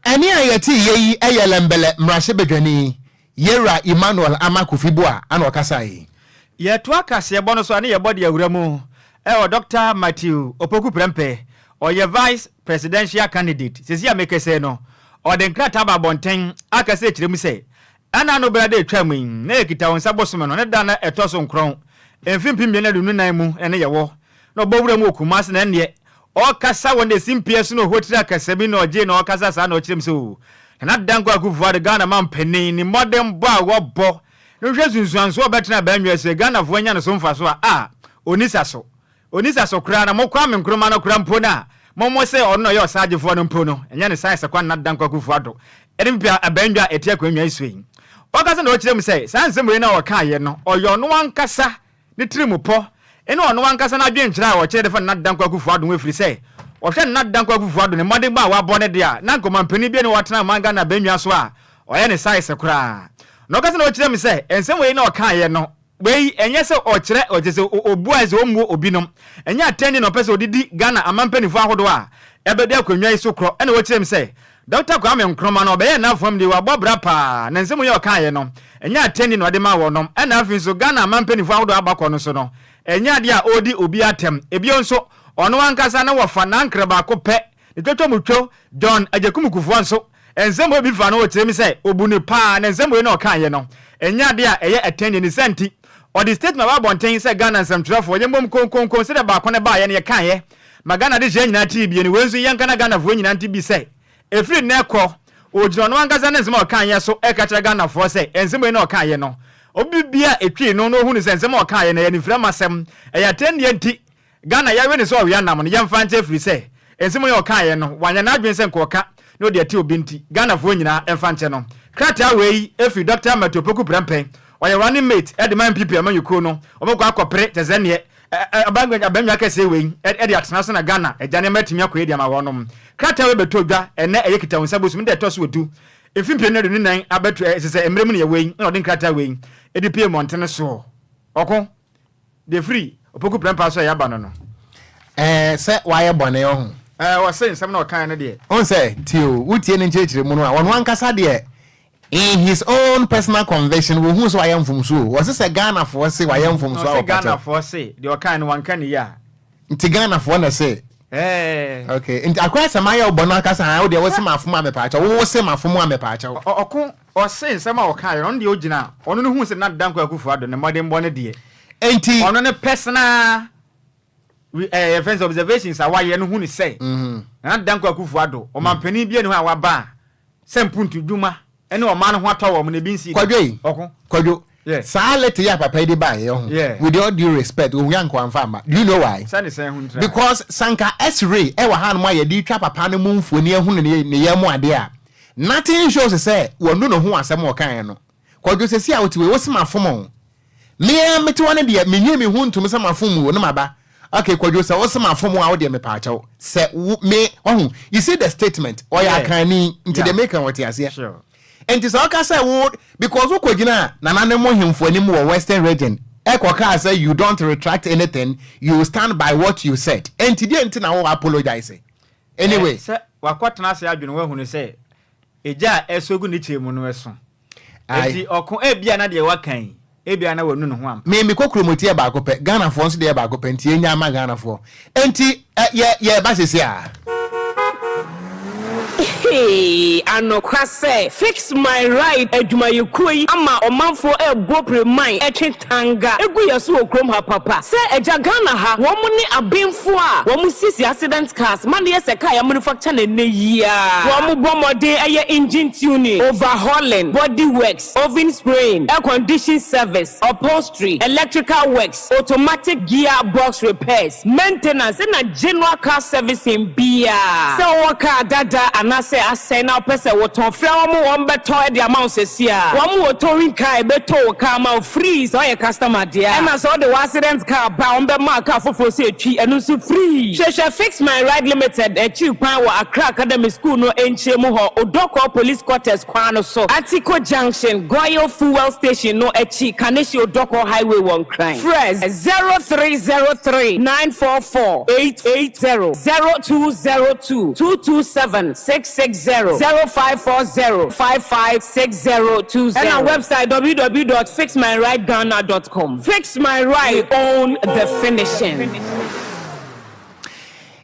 Ɛnne a yɛteeɛ yi yɛ Lɛmbɛlɛ mmarahyɛbadwani Yewura Emmanuel Armah Kofi Buah na ɔkasaeɛ. Yɛtoa kaseɛbɔ no so a ne yɛbɔ de awura mu wɔ Dɔkta Matthew Opoku Prempeh, ɔyɛ Vice Presidential Candidate. Seesei a mekasa yi no, ɔde nkrataa aba abɔnten akasa akyerɛ mu sɛ, ɛna ano berɛ a atwam yi, na yɛkita wo nsa bosome no ne da no ɛtɔ so nkorɔn, mfe 2024 mu na ne yɛwɔ, na ɔbɔ wura mu wɔ Kumasi na ɛnneɛ ɔkasa wɔ ne simpie so na ɔhotiri akasami na ɔgyee na ɔkasa saa na ɔkyerɛ mu sɛ oo Nana Dankwa Akufo-Addo Ghana manpanin ne mmɔdenbɔ a wɔbɔ no hwɛ nsunsuansoɔ a ɔbɛtena abannwa so Ghanafoɔ anya no so mfasoɔ a a ɔnni sa so ɔnni sa so koraa na mo Kwame Nkrumah no koraa mpo no a mo mo sɛ ɔno na ɔyɛ ɔsaagyefoɔ no mpo no ɛnyɛ ne size kwa Nana Dankwa Akufo-Addo ɛne mpi abannwa a ɛte akonnwa yi so yi ɔkasa na ɔkyerɛ mu sɛ saa nsɛm wei na ɔkaeɛ no ɔyɛ ɔno ankasa ne tirimupɔ Ɛne ɔno ankasa n'adwenkyerɛ a ɔkyerɛ de fa Nana Dankwa Akufo-Addo ho ɛfiri sɛ ɔhwɛ Nana Dankwa Akufo-Addo ne mmɔdenbɔ a wabɔ no deɛ a na anka ɔmanpanin bi ne watena ɔman Ghana abannwa so a ɔyɛ ne size koraa. Na ɔkasa na ɔkyerɛ mu sɛ nsɛm wei na ɔkaeɛ no wei ɛnyɛ sɛ ɔkyerɛ ɔkyerɛ sɛ ɔbu ayɛ sɛ ɔmmuo obinom ɛnyɛ atɛnni na ɔpɛ sɛ ɔde di Ghana amanpaninfoɔ ahodoɔ a ɛbɛdi akonnwa yi so korɔ ɛna ɔkyerɛ mu sɛ Dɔkta Kwame Nkrumah no ɔbɛyɛɛ n'afam deɛ wabɔ bra paa na nsɛm yi a ɔkaeɛ no ɛnyɛ atɛnni na ɔde maa wɔnom ɛna afei nso Ghana aman mpaninfoɔ ahodoɔ abakɔ no nso no ɛnyɛ adeɛ a ɔredi obiara atɛm ebio nso ɔno ankasa ne wɔfa n'ankrɛ baako pɛ ne twɔtwɔmutwo John Agyekum Kufuor nso nsɛm wei bi fa no ɔkyerɛ mu sɛ ɔbu no paa na nsɛm wei na ɔkaeɛ no ɛnyɛ adeɛ a ɛyɛ atɛnnie ne saa nti ɔde statement aba abɔnten sɛ Ghana nsɛmtwerɛfoɔ yɛmmom konkonko sɛdeɛ baako no baeɛ no yɛkaeɛ Ma Ghana adehyeɛ nyinaa tee bie no, wei nso yɛnka na Ghanafoɔ nyinaa nte bi sɛ, ɛfiri nnɛ rekɔ, ɔgyina ɔno ankasa ne nsɛm a ɔkaeɛ so reka kyerɛ Ghanafoɔ sɛ, nsɛm wei na ɔkaeɛ no, obi biara a ɛtwii no na ɔhunu sɛ nsɛm a ɔkaeɛ no ɛyɛ anifiramasɛm, ɛyɛ atɛnnie nti, Ghana yɛwe no sɛ ɔwea nam no, yɛmfa nkyɛ ɛfiri sɛ, nsɛm wei a ɔkaeɛ no, wanyɛ n'adwene sɛ nka ɔka na ɔde ate obi nti, Ghanafoɔ nyinaa mfa nkyɛ no. Krataa wei firi Dɔkta Matthew Opoku Prempeh, ɔyɛ running mate de ma NPP amanyɔkuo no, wɔkɔ akɔpere kyɛ sɛ neɛ Abannwa kɛseɛ wei de atena so na Ghana agya nneɛma atumi akɔ yie de ama wɔnom. Krataa wei bɛtɔ dwa ɛnnɛ ɛyɛ Kitawonsa bosome da ɛtɔ so du mfe 2024 abɛto ɛsɛ sɛ mmerɛ mu na yɛwɔ yi na wɔde nkrataa wei de pue mmɔntene soɔ. Ɔko deɛ firi Opoku Prɛmpaa so a yɛaba no no. Ɛɛ sɛ wayɛ bɔne ɔho. Ɛɛ ɔse nsɛm na ɔkaeɛ no deɛ. Wohu sɛ tie o, wotie ne nkyerɛkyerɛ mu no a, ɔno ankasa deɛ In his own personal conviction, wɔhuu sɛ wayɛ mfomsoɔ o. Wɔse sɛ Ghanafoɔ se wayɛ mfomsoɔ a Ɔse wɔpa kyɛw. Ghanafoɔ se deɛ ɔkae no wanka ne yie a. Nti Ghanafoɔ na ɛse? Ɛɛ. Okay, nti akɔyɛ sɛ mayɛ wo bɔne aka sɛ haa wo deɛ wose mafom a mepaakyɛw, wo wose mafom a mepaakyɛw. Ɔko, ɔse nsɛm a ɔkaeɛ no ɔno deɛ ɔgyina, ɔno no huu sɛ Nana Dankwa Akufo Addo ne mmɔdenbɔ no deɛ. Nti. Ɔno ne personal ɛɛ yɛfrɛ no sɛ observations a wayɛ no hu no sɛ Nana Dankwa Akufo Addo, ɔmanpanin bi nni hɔ a waba a sɛ mpuntudwuma ne ɔman no ho atɔ wɔn no ebi nsii da. Kwadwo yi, Ɔko. Kwadwo, Yeah. saa letter yi a papa yi de baeɛ yi, ɔho, Yeah. with all due respect, ohun anka wamfa amma. Do you know why? Sɛ ne sɛn ho ntira. Because sanka x-ray ɛwɔ hanom a yɛde retwa papa no mu mfoni ahunu ne ne yam mu adeɛ a, nothing shows sɛ wanu ne ho wɔ asɛm a ɔkaeɛ no. Kwadwo, seesei a wote wei, wose mafom o. Me ara mete hɔ no deɛ menye me ho ntom sɛ mafom o ne maba. Okay Kwadwo sɛ wose mafom a wodeɛ mepaakyɛw sɛ wo me wahu you see the statement ɔyɛ Yeah. akanni nti Yeah. deɛ meka ɔte aseɛ. Sure. Nti sɛ ɔka sɛ wo because wokɔgyina nana ne mo hemfo anim wɔ western region ɛkɔ kaa sɛ you don't retract anything you stand by what you said nti deɛ nti na wo apologize anyway. Eh, sɛ wakɔtena ase adwene wahunu sɛ egya a ɛsɔ gu ne kyɛ mu no ɛso. Aye. Enti ɔko ebia na deɛ waka yi ebia na wanu ne ho ampa. Me me kokromoti yɛ baako pɛ, Ghanafoɔ nso deɛ yɛ baako pɛ nti yɛnya ama Ghanafoɔ. Enti ɛ yɛ yɛreba sese a. Hee anokwa sɛ Fix My Ride adwumayɛkuo yi ama ɔmanfoɔ ɛrebɔ pireman ɛtwe tanga gu yɛ so wɔ kurom ha papa sɛ agya Ghana ha wɔn ne abenfoɔ a wɔn siesie accident cars ma no yɛ sɛ car yɛ manufacture no ɛnnɛ yi ara wɔn bɔ mmɔden yɛ engine tuning, overhauling, body works, oven spraying, air condition service, upholstery, electrical works, automatic gear box repairs, maintenance ɛna general car servicing biara. Sɛ wowɔ car dada anaasɛ asɛe na wopɛ sɛ wotɔn, frɛ wɔn, wɔn bɛtɔ de ama wo seesei ara. Wɔn wɔ towing car a ɛbɛtow wo car ama wo free sɛ woyɛ customer deɛ a. Ɛna sɛ wode w'accident car ba a, wɔn bɛma wo car foforɔ sɛ twi, ɛno nso free. Hwehwɛ Fix My Ride Limited akyiri kwan wɔ Accra Academy School no nkyɛn mu hɔ, Odorkor Police Quarters kwan no so, Atiko Junction, Goil Fuel Station no akyi, Kaneshie Odorkor Highway wɔ Nkran. Frɛ 0303 944 880, 0202 227 660, 0540 556020 ɛna website www dot fixmyrideghana dot com. Fix My Ride, we own the finishing.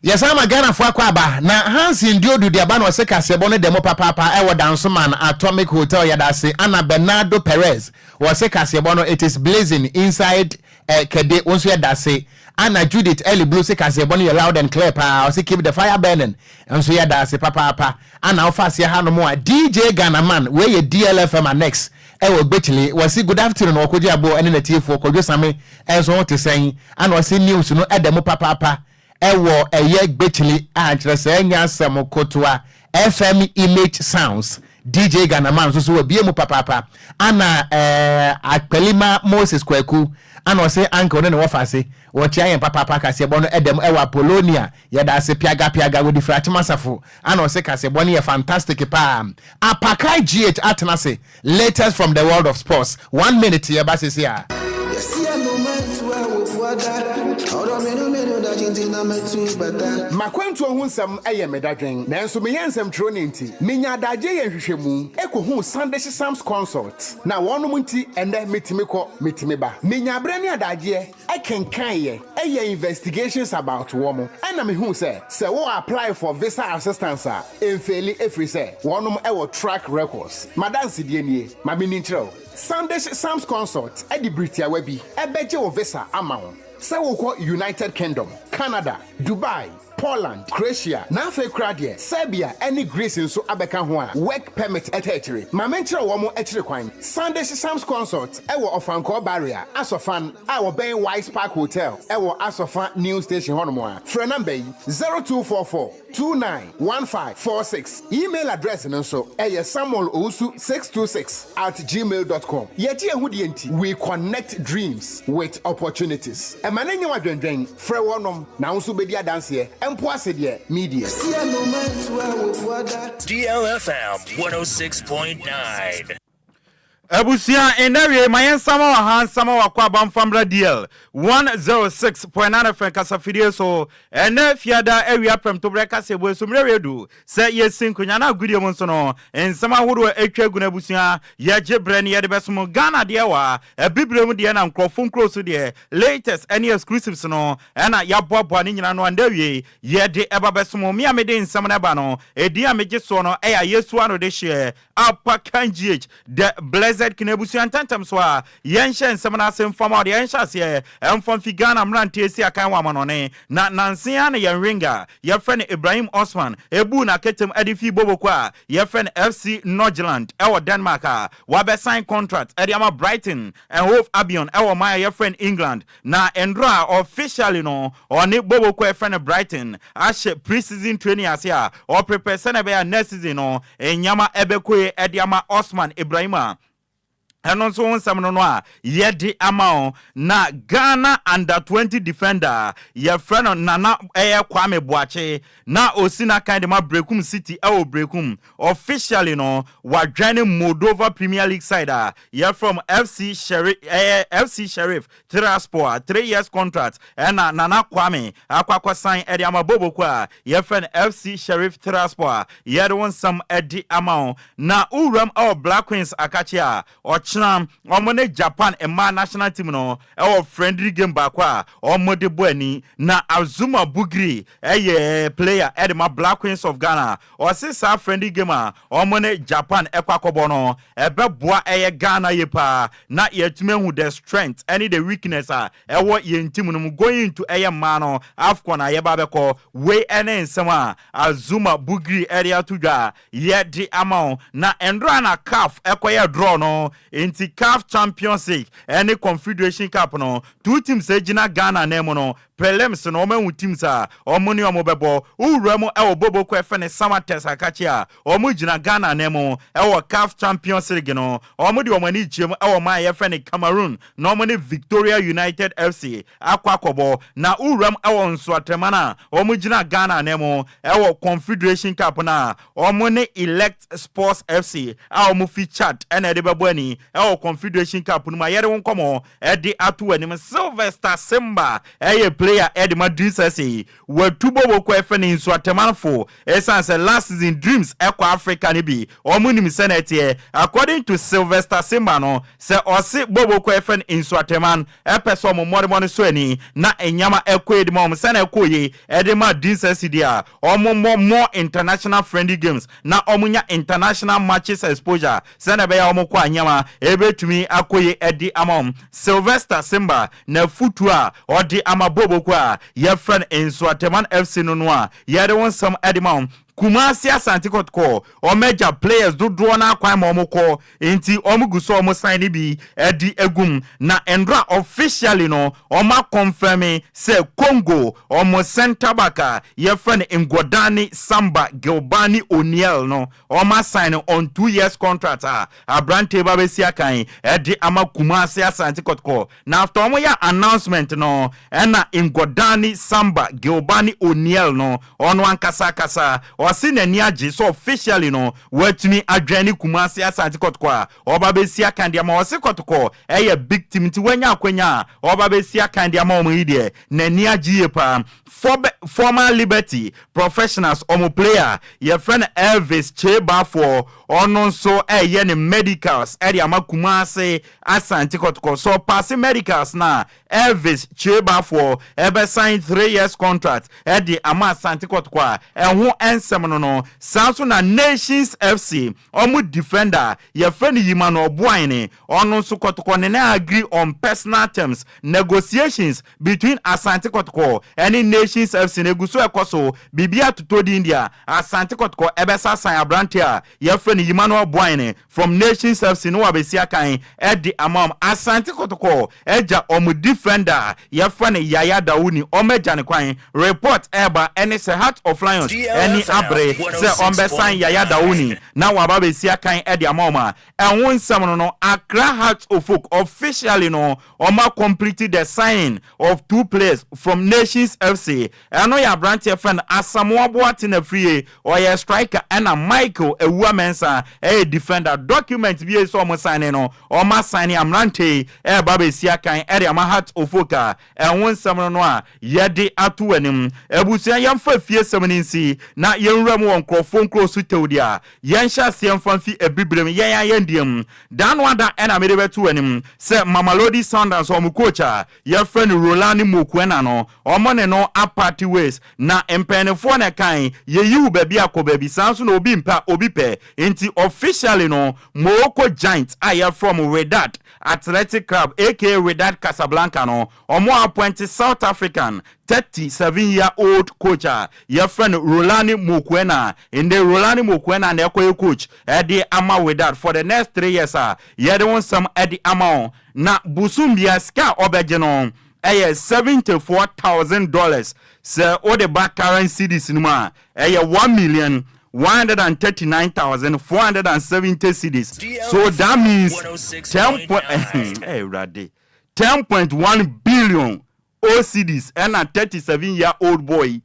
Yɛsan ma Ghanafoɔ akɔ aba na Hanson Duodu de aba na ɔse kaseɛbɔ no dɛ mo papaapa ɛwɔ Dansoman Atomic Hotel yɛdase ana Bernardo Perez wɔse kaseɛbɔ no it is blazing inside eh, Kɛde wo nso yɛdase ana Judith Ellie Blue se kaseɛbɔ no yɛ loud and clear paa ɔse keep the fire burning nso yɛdase papaapa ana wofa aseɛ hanom a DJ Ghanaman wei yɛ DLFM Annex Ɛwɔ Gbekyele, wɔse good afternoon Ɔkogye Aboɔ ɛne natiefoɔ Kwadwo Same nso ho te sɛn? Ana ɔse news no ɛda mu papaapa ɛwɔ ɛyɛ Gbekyele a nkyerɛ sɛ ɛnyɛ asɛm kotoa FM Image Sounds DJ Ghanaman nso so wabie mu papaapa Ana ɛɛ Akpelima Moses Kwaku. Ana ɔse uncle ne ne wɔfa ase wɔkyea yɛn papaapa. Kaseɛbɔ no ɛdɛm ɛwɔ Apollonia. Yɛda ase piaga piaga. Wɔde firi Akyem Asafo. Ana ɔse kaseɛbɔ no yɛ fantastic paa. Apakai GH atena ase. Latest from the world of sports, one minute, yɛba sese a. Yɛsi anoma tua wofuada ɔdɔ menu menu da gyinti na mɛtu bata. Makwantuo ho nsɛm yɛ me dadwen, nanso meyɛ nsɛmtwerɛni nti menya adagye yɛ nhwehwɛmu ɛkɔhuu Sandish Sams Consult, na wɔnom nti ɛnɛ metumi kɔ, metumi ba. Menya aberɛ ne adagyeɛ ɛkenkaeɛ, ɛyɛ investigations about wɔn, ɛna mehuu sɛ sɛ wo apply for visa assistance a, ɛmfail, ɛfiri sɛ wɔnom ɛwɔ track records. Madansedie nie, ma menni nkyerɛ wo. Sandish Sams Consult ɛde biritiawa bi ɛbɛgye wo visa ama wo sɛ wokɔ United Kingdom, Canada, Dubai, Poland, Croatia, na afei kora deɛ Serbia ɛne Greece nso abɛka ho a work permit ɛtɛ akyire. Ma menkyerɛ wɔ mo akyire kwan. Sandish Sams Consult ɛwɔ Ɔfankɔɔ Barrier, Asɔfan, a wɔbɛn Wise Park Hotel ɛwɔ Asɔfa New Station hɔnom a, frɛ number yi, 0244 291546. Email address no nso ɛyɛ samuel owusu 626@gmail.com. Yɛgye ɛho deɛ nti we connect dreams with opportunities. Ɛma ne nyɛ wadwendwɛn, frɛ wɔnom na wo nso bɛdi adanseɛ mpo ase deɛ media. Yɛsi anoma tua wofuada. DLFM 106.9. Abusua, ɛnna wie ma yɛn nsama wɔ ha, nsama wɔ akɔ abamfamra DL 106.9 FM kasafidie so. Ɛnɛ Fiada awia prɛmtoberɛ kaseɛbɔ so mmerɛ wie sɛ yɛsi nkonnwa no agodie mu nso no, nsɛm ahodoɔ atwa agu no, abusua, yɛgye berɛ ne yɛde bɛsom Ghana deɛ wɔ a abibire mu deɛ na nkurɔfo nkuro so deɛ, latest ɛne exclusives no ɛna yɛaboaboa ne nyina no. Anda wie yɛde ɛba bɛsom. Me a mede nsɛm no ɛba no, ɛdin a megye soɔ no ɛyɛ Yesu ano de hyeɛ Apa Kan GH, the blessed king. Abusua, ntɛntɛm so a yɛnhyɛ nsɛm no ase mfam a ɔde yɛnhyɛ aseɛ ɛmfa mfi Ghana mmeranteɛ si akan wɔ amanɔne na nanse a ne yɛn winger yɛfrɛ no Ibrahim Osman ebu n'aketem ɛde fi boboko a yɛfrɛ no FC Nordsjælland ɛwɔ Denmark a wabɛsign contract ɛde ama Brighton and Hove Albion ɛwɔ man a yɛfrɛ no England. Na ndora a officially no ɔne boboko a yɛfrɛ no Brighton ahyɛ pre-season training ase a ɔprepare sɛnɛ ɛbɛyɛ a next season no nyama ɛbɛkɔ yie ɛde ama Osman Ibrahim a ɛno nso ho nsɛm no a yɛde ama wo. Na Ghana under 20 defender yɛfrɛ no Nana ɛyɛ Kwame Boakye na osi n'akan de ma Brekum City ɛwɔ Brekum, officially no wadwane Moldova Premier League side a yɛfrɛ mo FC Sheriff, ɛyɛ FC Sheriff Tiraspol a 3 years contract ɛna Nana Kwame akɔ akɔsan ɛde ama boboko a yɛfrɛ no FC Sheriff Tiraspol a yɛde wo nsɛm ɛde ama wo. Na wuram ɛwɔ Black Queens akakye a ɔkyena ɔmo ne Japan mmaa national team no ɛwɔ friendly game baako a ɔmo de bɔ ani. Na Azuma Bugri ɛyɛ player ɛde ma Black Queens of Ghana, ɔse saa friendly game a ɔmo ne Japan ɛkɔ akɔbɔ no ɛbɛboa ɛyɛ Ghana yie paa na yɛtumi ahu the strength ɛne the weakness a ɛwɔ yɛn team no mu going into ɛyɛ mmaa no AFCON a yɛba bɛkɔ. Wei ɛne nsɛm a Azuma Bugri ɛde ato dwa a yɛde ama wo. Na ndora na CAF ɛkɔyɛ draw no nti CAF Champions League ɛne Confederation Cup no, two teams egyina Ghana nan mu no, prelims no wɔn ahu teams a wɔn ne wɔn bɛbɔ. Wura mu ɛwɔ boboko ɛfɛ ne Samartex akakye a wɔn gyina Ghana nan mu ɛwɔ CAF Champions League no, wɔn de wɔn ani kyerɛ mu ɛwɔ man a yɛfrɛ ne Cameroon na wɔn ne Victoria United FC akɔ akɔbɔ. Na wura mu ɛwɔ Nsoatreman a wɔn gyina Ghana nan mu ɛwɔ Confederation Cup no a wɔn ne Elect Sports FC a wɔn fi Chad ɛna ɛde bɛbɔ ani ɛwɔ Confederation Cup no mu a yɛde wɔn nkɔmɔ ɛde ato anim. Sylvester Simba ɛyɛ player ɛde ma Dreams FC, watu boboko ɛfɛ ne Nsoatremanfo ɛsan sɛ last season Dreams ɛkɔ Africa no bi, wɔn nim sɛ na ɛteɛ. According to Sylvester Simba no, sɛ ɔse boboko ɛfɛ ne Nsoatreman ɛpɛ sɛ ɔmo mmɔdemmɔ no so ani na nyama ɛkɔ edi ma ɔmo sɛ na ɛkɔ yie ɛde ma Dreams FC deɛ a, ɔmo mmɔ more international friendly games na ɔmo nya international matches exposure sɛnɛ ɛbɛyɛ a ɔmo kɔ anyama ebetumi akɔ yie ɛde ama ɔmo. Sylvester Simba na futu a ɔde ama boboko a yɛfrɛ no Nsoatreman FC no a yɛde wɔn nsɛm ɛde ma wɔn. Kumasi Asante Kɔtɔkɔ wɔn agya players dodoɔ no akwan ma wɔn kɔ, nti wɔn gu so wɔn sign no bi ɛde egum. Na ndora officially no, wɔn akɔnfɛmi sɛ Congo wɔn centre back a yɛfrɛ no Ngodani Samba Gilbani O'Neil no, wɔn asign no on 2 years contract a aberante ba bɛsi akan ɛde ama Kumasi Asante Kɔtɔkɔ. Na after wɔn yɛ announcement no, ɛna Ngodani Samba Gilbani O'Neil no, ɔno ankasa akasa ɔsi n'ani agye so officially no watumi adwɛn ne Kumasi Asante Kɔtɔkɔ a ɔba bɛsi akan deɛ ama. Ɔsi Kɔtɔkɔ ɛyɛ big team, nti wanya akwanya a ɔba bɛsi akan deɛ ama wɔn yi deɛ, n'ani agye yie paa. Former Liberty Professionals ɔmo player yɛfrɛ no Elvis Kyebafoɔ, ɔno nso ɛyɛ ne medicals ɛde ama Kumase Asante Kɔtɔkɔ. So ɔpass medicals na Elvis Kyebafoɔ ɛbɛsign 3 years contract ɛde ama Asante Kɔtɔkɔ a ɛho ɛnsɛm no. Saa nso na Nations FC ɔmo defender yɛfrɛ no Yima no Ɔboan, ɔno nso Kɔtɔkɔ ne na agree on personal terms. Negotiations between Asante Kɔtɔkɔ ɛne Nations FC na egu so ɛkɔ so. Biribi atotɔ din deɛ, Asante Kɔtɔkɔ ɛbɛsa san aberante a yɛfrɛ no Yima no Ɔboan from Nations FC no wabɛsi akan ɛde ama ɔmo. Asante Kɔtɔkɔ ɛgya ɔmo defender yɛfrɛ no Yaya Dawuni, ɔmo agya ne kwan. Report ɛɛba ɛne sɛ Heart of Lions ɛne abere sɛ ɔmbɛsan Yaya Dawuni na waba bɛsi akan ɛde ama ɔmo a ɛho nsɛm no. Accra Hearts of Oak officially no, ɔmo complete the signing of two players from Nations FC. Ɛno yɛ aberanteɛ fɛn no Asamoah Boate na firie, ɔyɛ striker, ɛna Michael Ewua Mensa ɛyɛ defender. Document bi sɛ ɔmo sign no, ɔmo asign aberante ɛɛba bɛsi akan ɛde ama Hearts of Oak a ɛho nsɛm no a yɛde ato anim. Abusua, yɛmfa fie sɛm no nsi na yɛnwura mu wɔ nkurɔfoɔ nkuro so tew deɛ a yɛnhyɛ aseɛ mfa mfi abibirem yɛn ayɛ ndeɛ daa no ada. Ɛna mede bɛto anim sɛ Mamelodi Sundowns ɔmo coach a yɛfrɛ no Rulani Mokwena no, ɔmo ne no apart ways. Na mpanyinfoɔ na kan yɛyi wo baabi akɔ baabi, saa nso na obi mpa obi pɛ. Nti officially no, Morocco giant a yɛfrɛ mo Wydad Athletic Club, aka Wydad Casablanca no, ɔmo appoint South African 37 year old coach a yɛfrɛ no Rulani Mokwena. Nde Rulani Mokwena na ɛkɔyɛ coach ɛde ama Wydad for the next 3 years a yɛde wɔn nsɛm ɛde ama wɔn. Na bosom bia sika a ɔbɛgye no ɛyɛ $74,000. Sɛ wode ba current cedis no mu a, ɛyɛ 1,139,470 cedis. So that means 10 point, ɛwurade, 10.1 billion cedis. Ɛna 37 year old boy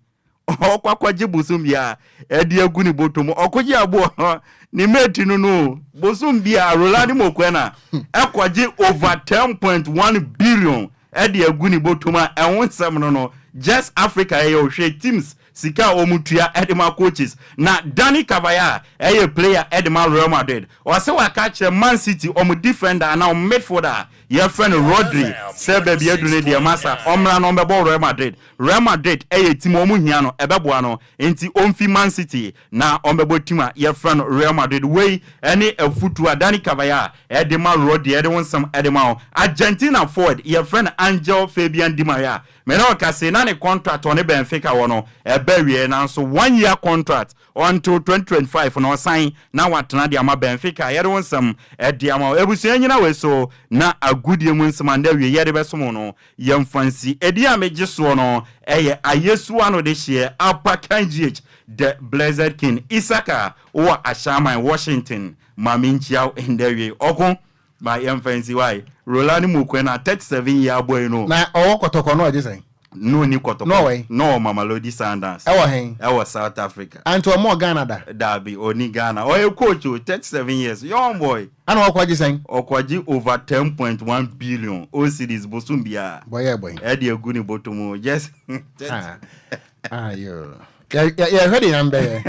ɔkɔ akɔgye bosom bia ɛde agu ne bɔtɔ mu. Ɔkɔgye aboɔ ne mate no bosom bia Rulani Mokwena ɛkɔgye over 10.1 billion ɛde agu ne bɔtɔ mu a ɛho nsɛm no. Just Africa ɛyɛ ɔhwɛ teams sika a wɔn tua ɛde ma coaches. Na Dani Carvajal ɛyɛ player ɛde ma Real Madrid, ɔsɛ waka kyerɛ Man City wɔn defender anaa wɔn midfielder yɛfrɛ no Rodri sɛ baabi adu ne deɛ masa ɔmmra no ɔmbɛbɔ Real Madrid. Real Madrid ɛyɛ team wɔn hia no, ɛbɛboa no, nti ɔmfi Man City na ɔmbɛbɔ team a yɛfrɛ no Real Madrid. Wei ɛne afutu a Dani Carvajal ɛde ma Rodri. Ɛde wɔn nsɛm ɛde ma wɔn. Argentina forward yɛfrɛ no Angel Fabian Di Maria, mene ɔkase na ne contract ɔne Benfica wɔ no ɛbɛ wie, nanso one year contract until 2025 na ɔsan na watena de ama Benfica. Yɛde wo nsɛm ɛde ama wo. Ebusua nyina wei so na agudie mu nsɛm anda wie yɛde bɛsom no. Yɛmfa nsi edi a megye soɔ no ɛyɛ Ayesu ano de hyeɛ Apakan GH, the Blessed King Isaka wɔ Ahyɛaman Washington. Maame, nkyia nda wie ɔko ma yɛmfa nsi wae. Rulani Mokwena, 37 year boy no. Na ɔwɔ Kɔtɔkɔ no, ɔgye sɛn? No ni Kɔtɔkɔ. No wɔ no wɔ Mamelodi Sundowns. Ɛwɔ hen? Ɛwɔ South Africa. Anti ɔmo Ghana da? Dabi, oni Ghana. Ɔyɛ coach o, 37 years, young boy. Ana ɔkɔ gye sɛn? Ɔkɔgye over 10.1 billion cedis bosom biara. Bɔyɛ bɔyɛ. Ɛde egu ne bɔtɔ mu just. Ah, ayo, yɛhwɛ de yan bɛyɛ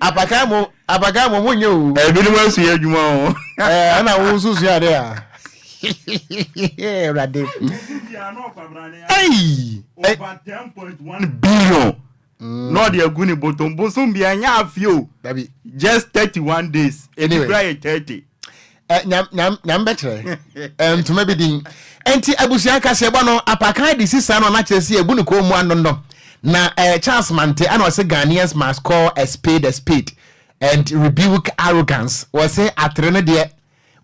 apakan mo, apakan mo mo nye o. Ebinom asua adwuma o. Ɛɛ, ɛna wo nso sua ade a Awurade ɛyi. Over 10.1 billion na ɔde agu ne bɔtɔm bosom bia, nyɛ afi o. Dabi. Just 31 days. Anyway. Ebi kura yɛ 30. Ɛ nyam nyam nyam bɛkyerɛ ɛ ntoma bi din. Nti abusua kaseɛbɔ no apakan de sisa no, ɔna kyerɛ sɛ ebu ne kɔn mu anono. Na eh, Charles Mante ana ɔse Ghanaians must call a spade a spade and rebuke arrogance. Wɔse atere no deɛ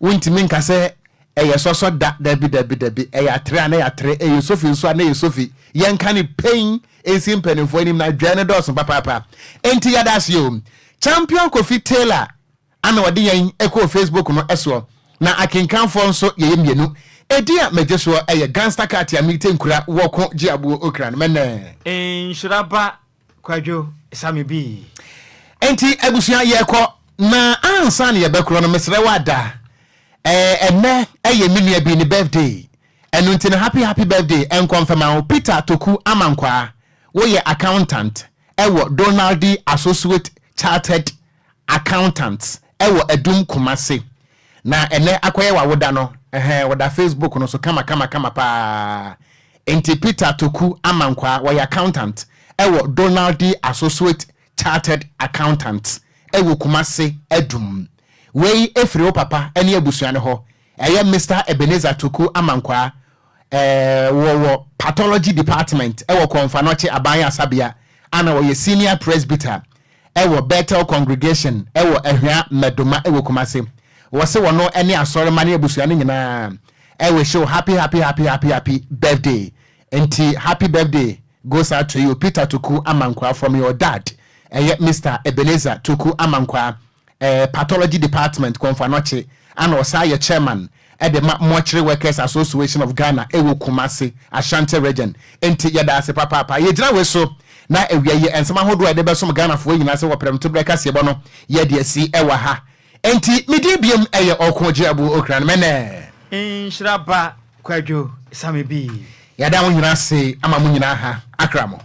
wontumi nka sɛ ɛyɛ sɔsɔ da, dabi dabi dabi, ɛyɛ atere a na ɛyɛ atere, ɛyɛ sofi nso a na ɛyɛ sofi. Yɛnka no pɛn nsi mpanimfoɔ anim na dwɛɛ no dɔɔso papaapa. Enti yɛda ase o. Champion Kofi Taylor ana ɔde yɛn kɔɔ Facebook no soɔ, na akenkanfoɔ nso yɛyɛ mmienu. Edin a megye soɔ yɛ Gangster Cat a mete nkura wɔko gye aboɔ okra no mɛnɛ. Nhyira ba Kwadwo Sami bi. Enti abusua yɛkɔ na ansa na yɛbɛkorɔ no mesrɛ wo ada ɛɛ ɛnɛ ɛyɛ me nua bi ne birthday ɛno nti no happy happy birthday ɛnkɔ mfɛma wo Peter Toku Amankwaa woyɛ accountant ɛwɔ Donaldi Associate Chartered Accountants ɛwɔ Adum Kumasi na ɛnɛ akɔyɛ w'awoda no ɛhɛn wɔda Facebook no so kama kama kama paa nti Peter Toku Amankwaa wɔyɛ accountant ɛwɔ Donaldi Associate Chartered Accountants ɛwɔ Kumasi Adum wei ɛfiri wo papa ɛne abusua no hɔ ɛyɛ Mister Ebenezer Toku Amankwaa ɛɛ wɔwɔ Pathology Department ɛwɔ Kɔnfanɔkye Aban Asabea ana wɔyɛ Senior Presbyter wɔ Bethel Congregation wɔ Ahwea Mmɛdoma wɔ Kumasi. Wɔse wɔno ne asɔremma ne abusua no nyinaa wish wo happy happy happy happy happy birthday. Nti happy birthday goes out to you Peter Toku Amankwaa from your dad ɛyɛ Mister Ebenezer Toku Amankwaa eh, Pathology Department, Komfo Anokye, ana ɔsan yɛ Chairman de ma Mortuary Workers Association of Ghana wɔ Kumasi, Ashanti Region. Enti yɛda ase papaapa. Yɛgyina wei so na awia yi nsɛm ahodoɔ a yɛde bɛsom Ghanafoɔ nyinaa sɛ wɔ prɛmtoberɛ kaseɛbɔ no yɛde asi wɔ ha. Enti me din biom yɛ Ɔko Gyeabu Okran Mɛnɛ. Nhyira ba Kwadwo Same bi. Yɛda mo nyinaa ase ama mo nyinaa ha akra mo.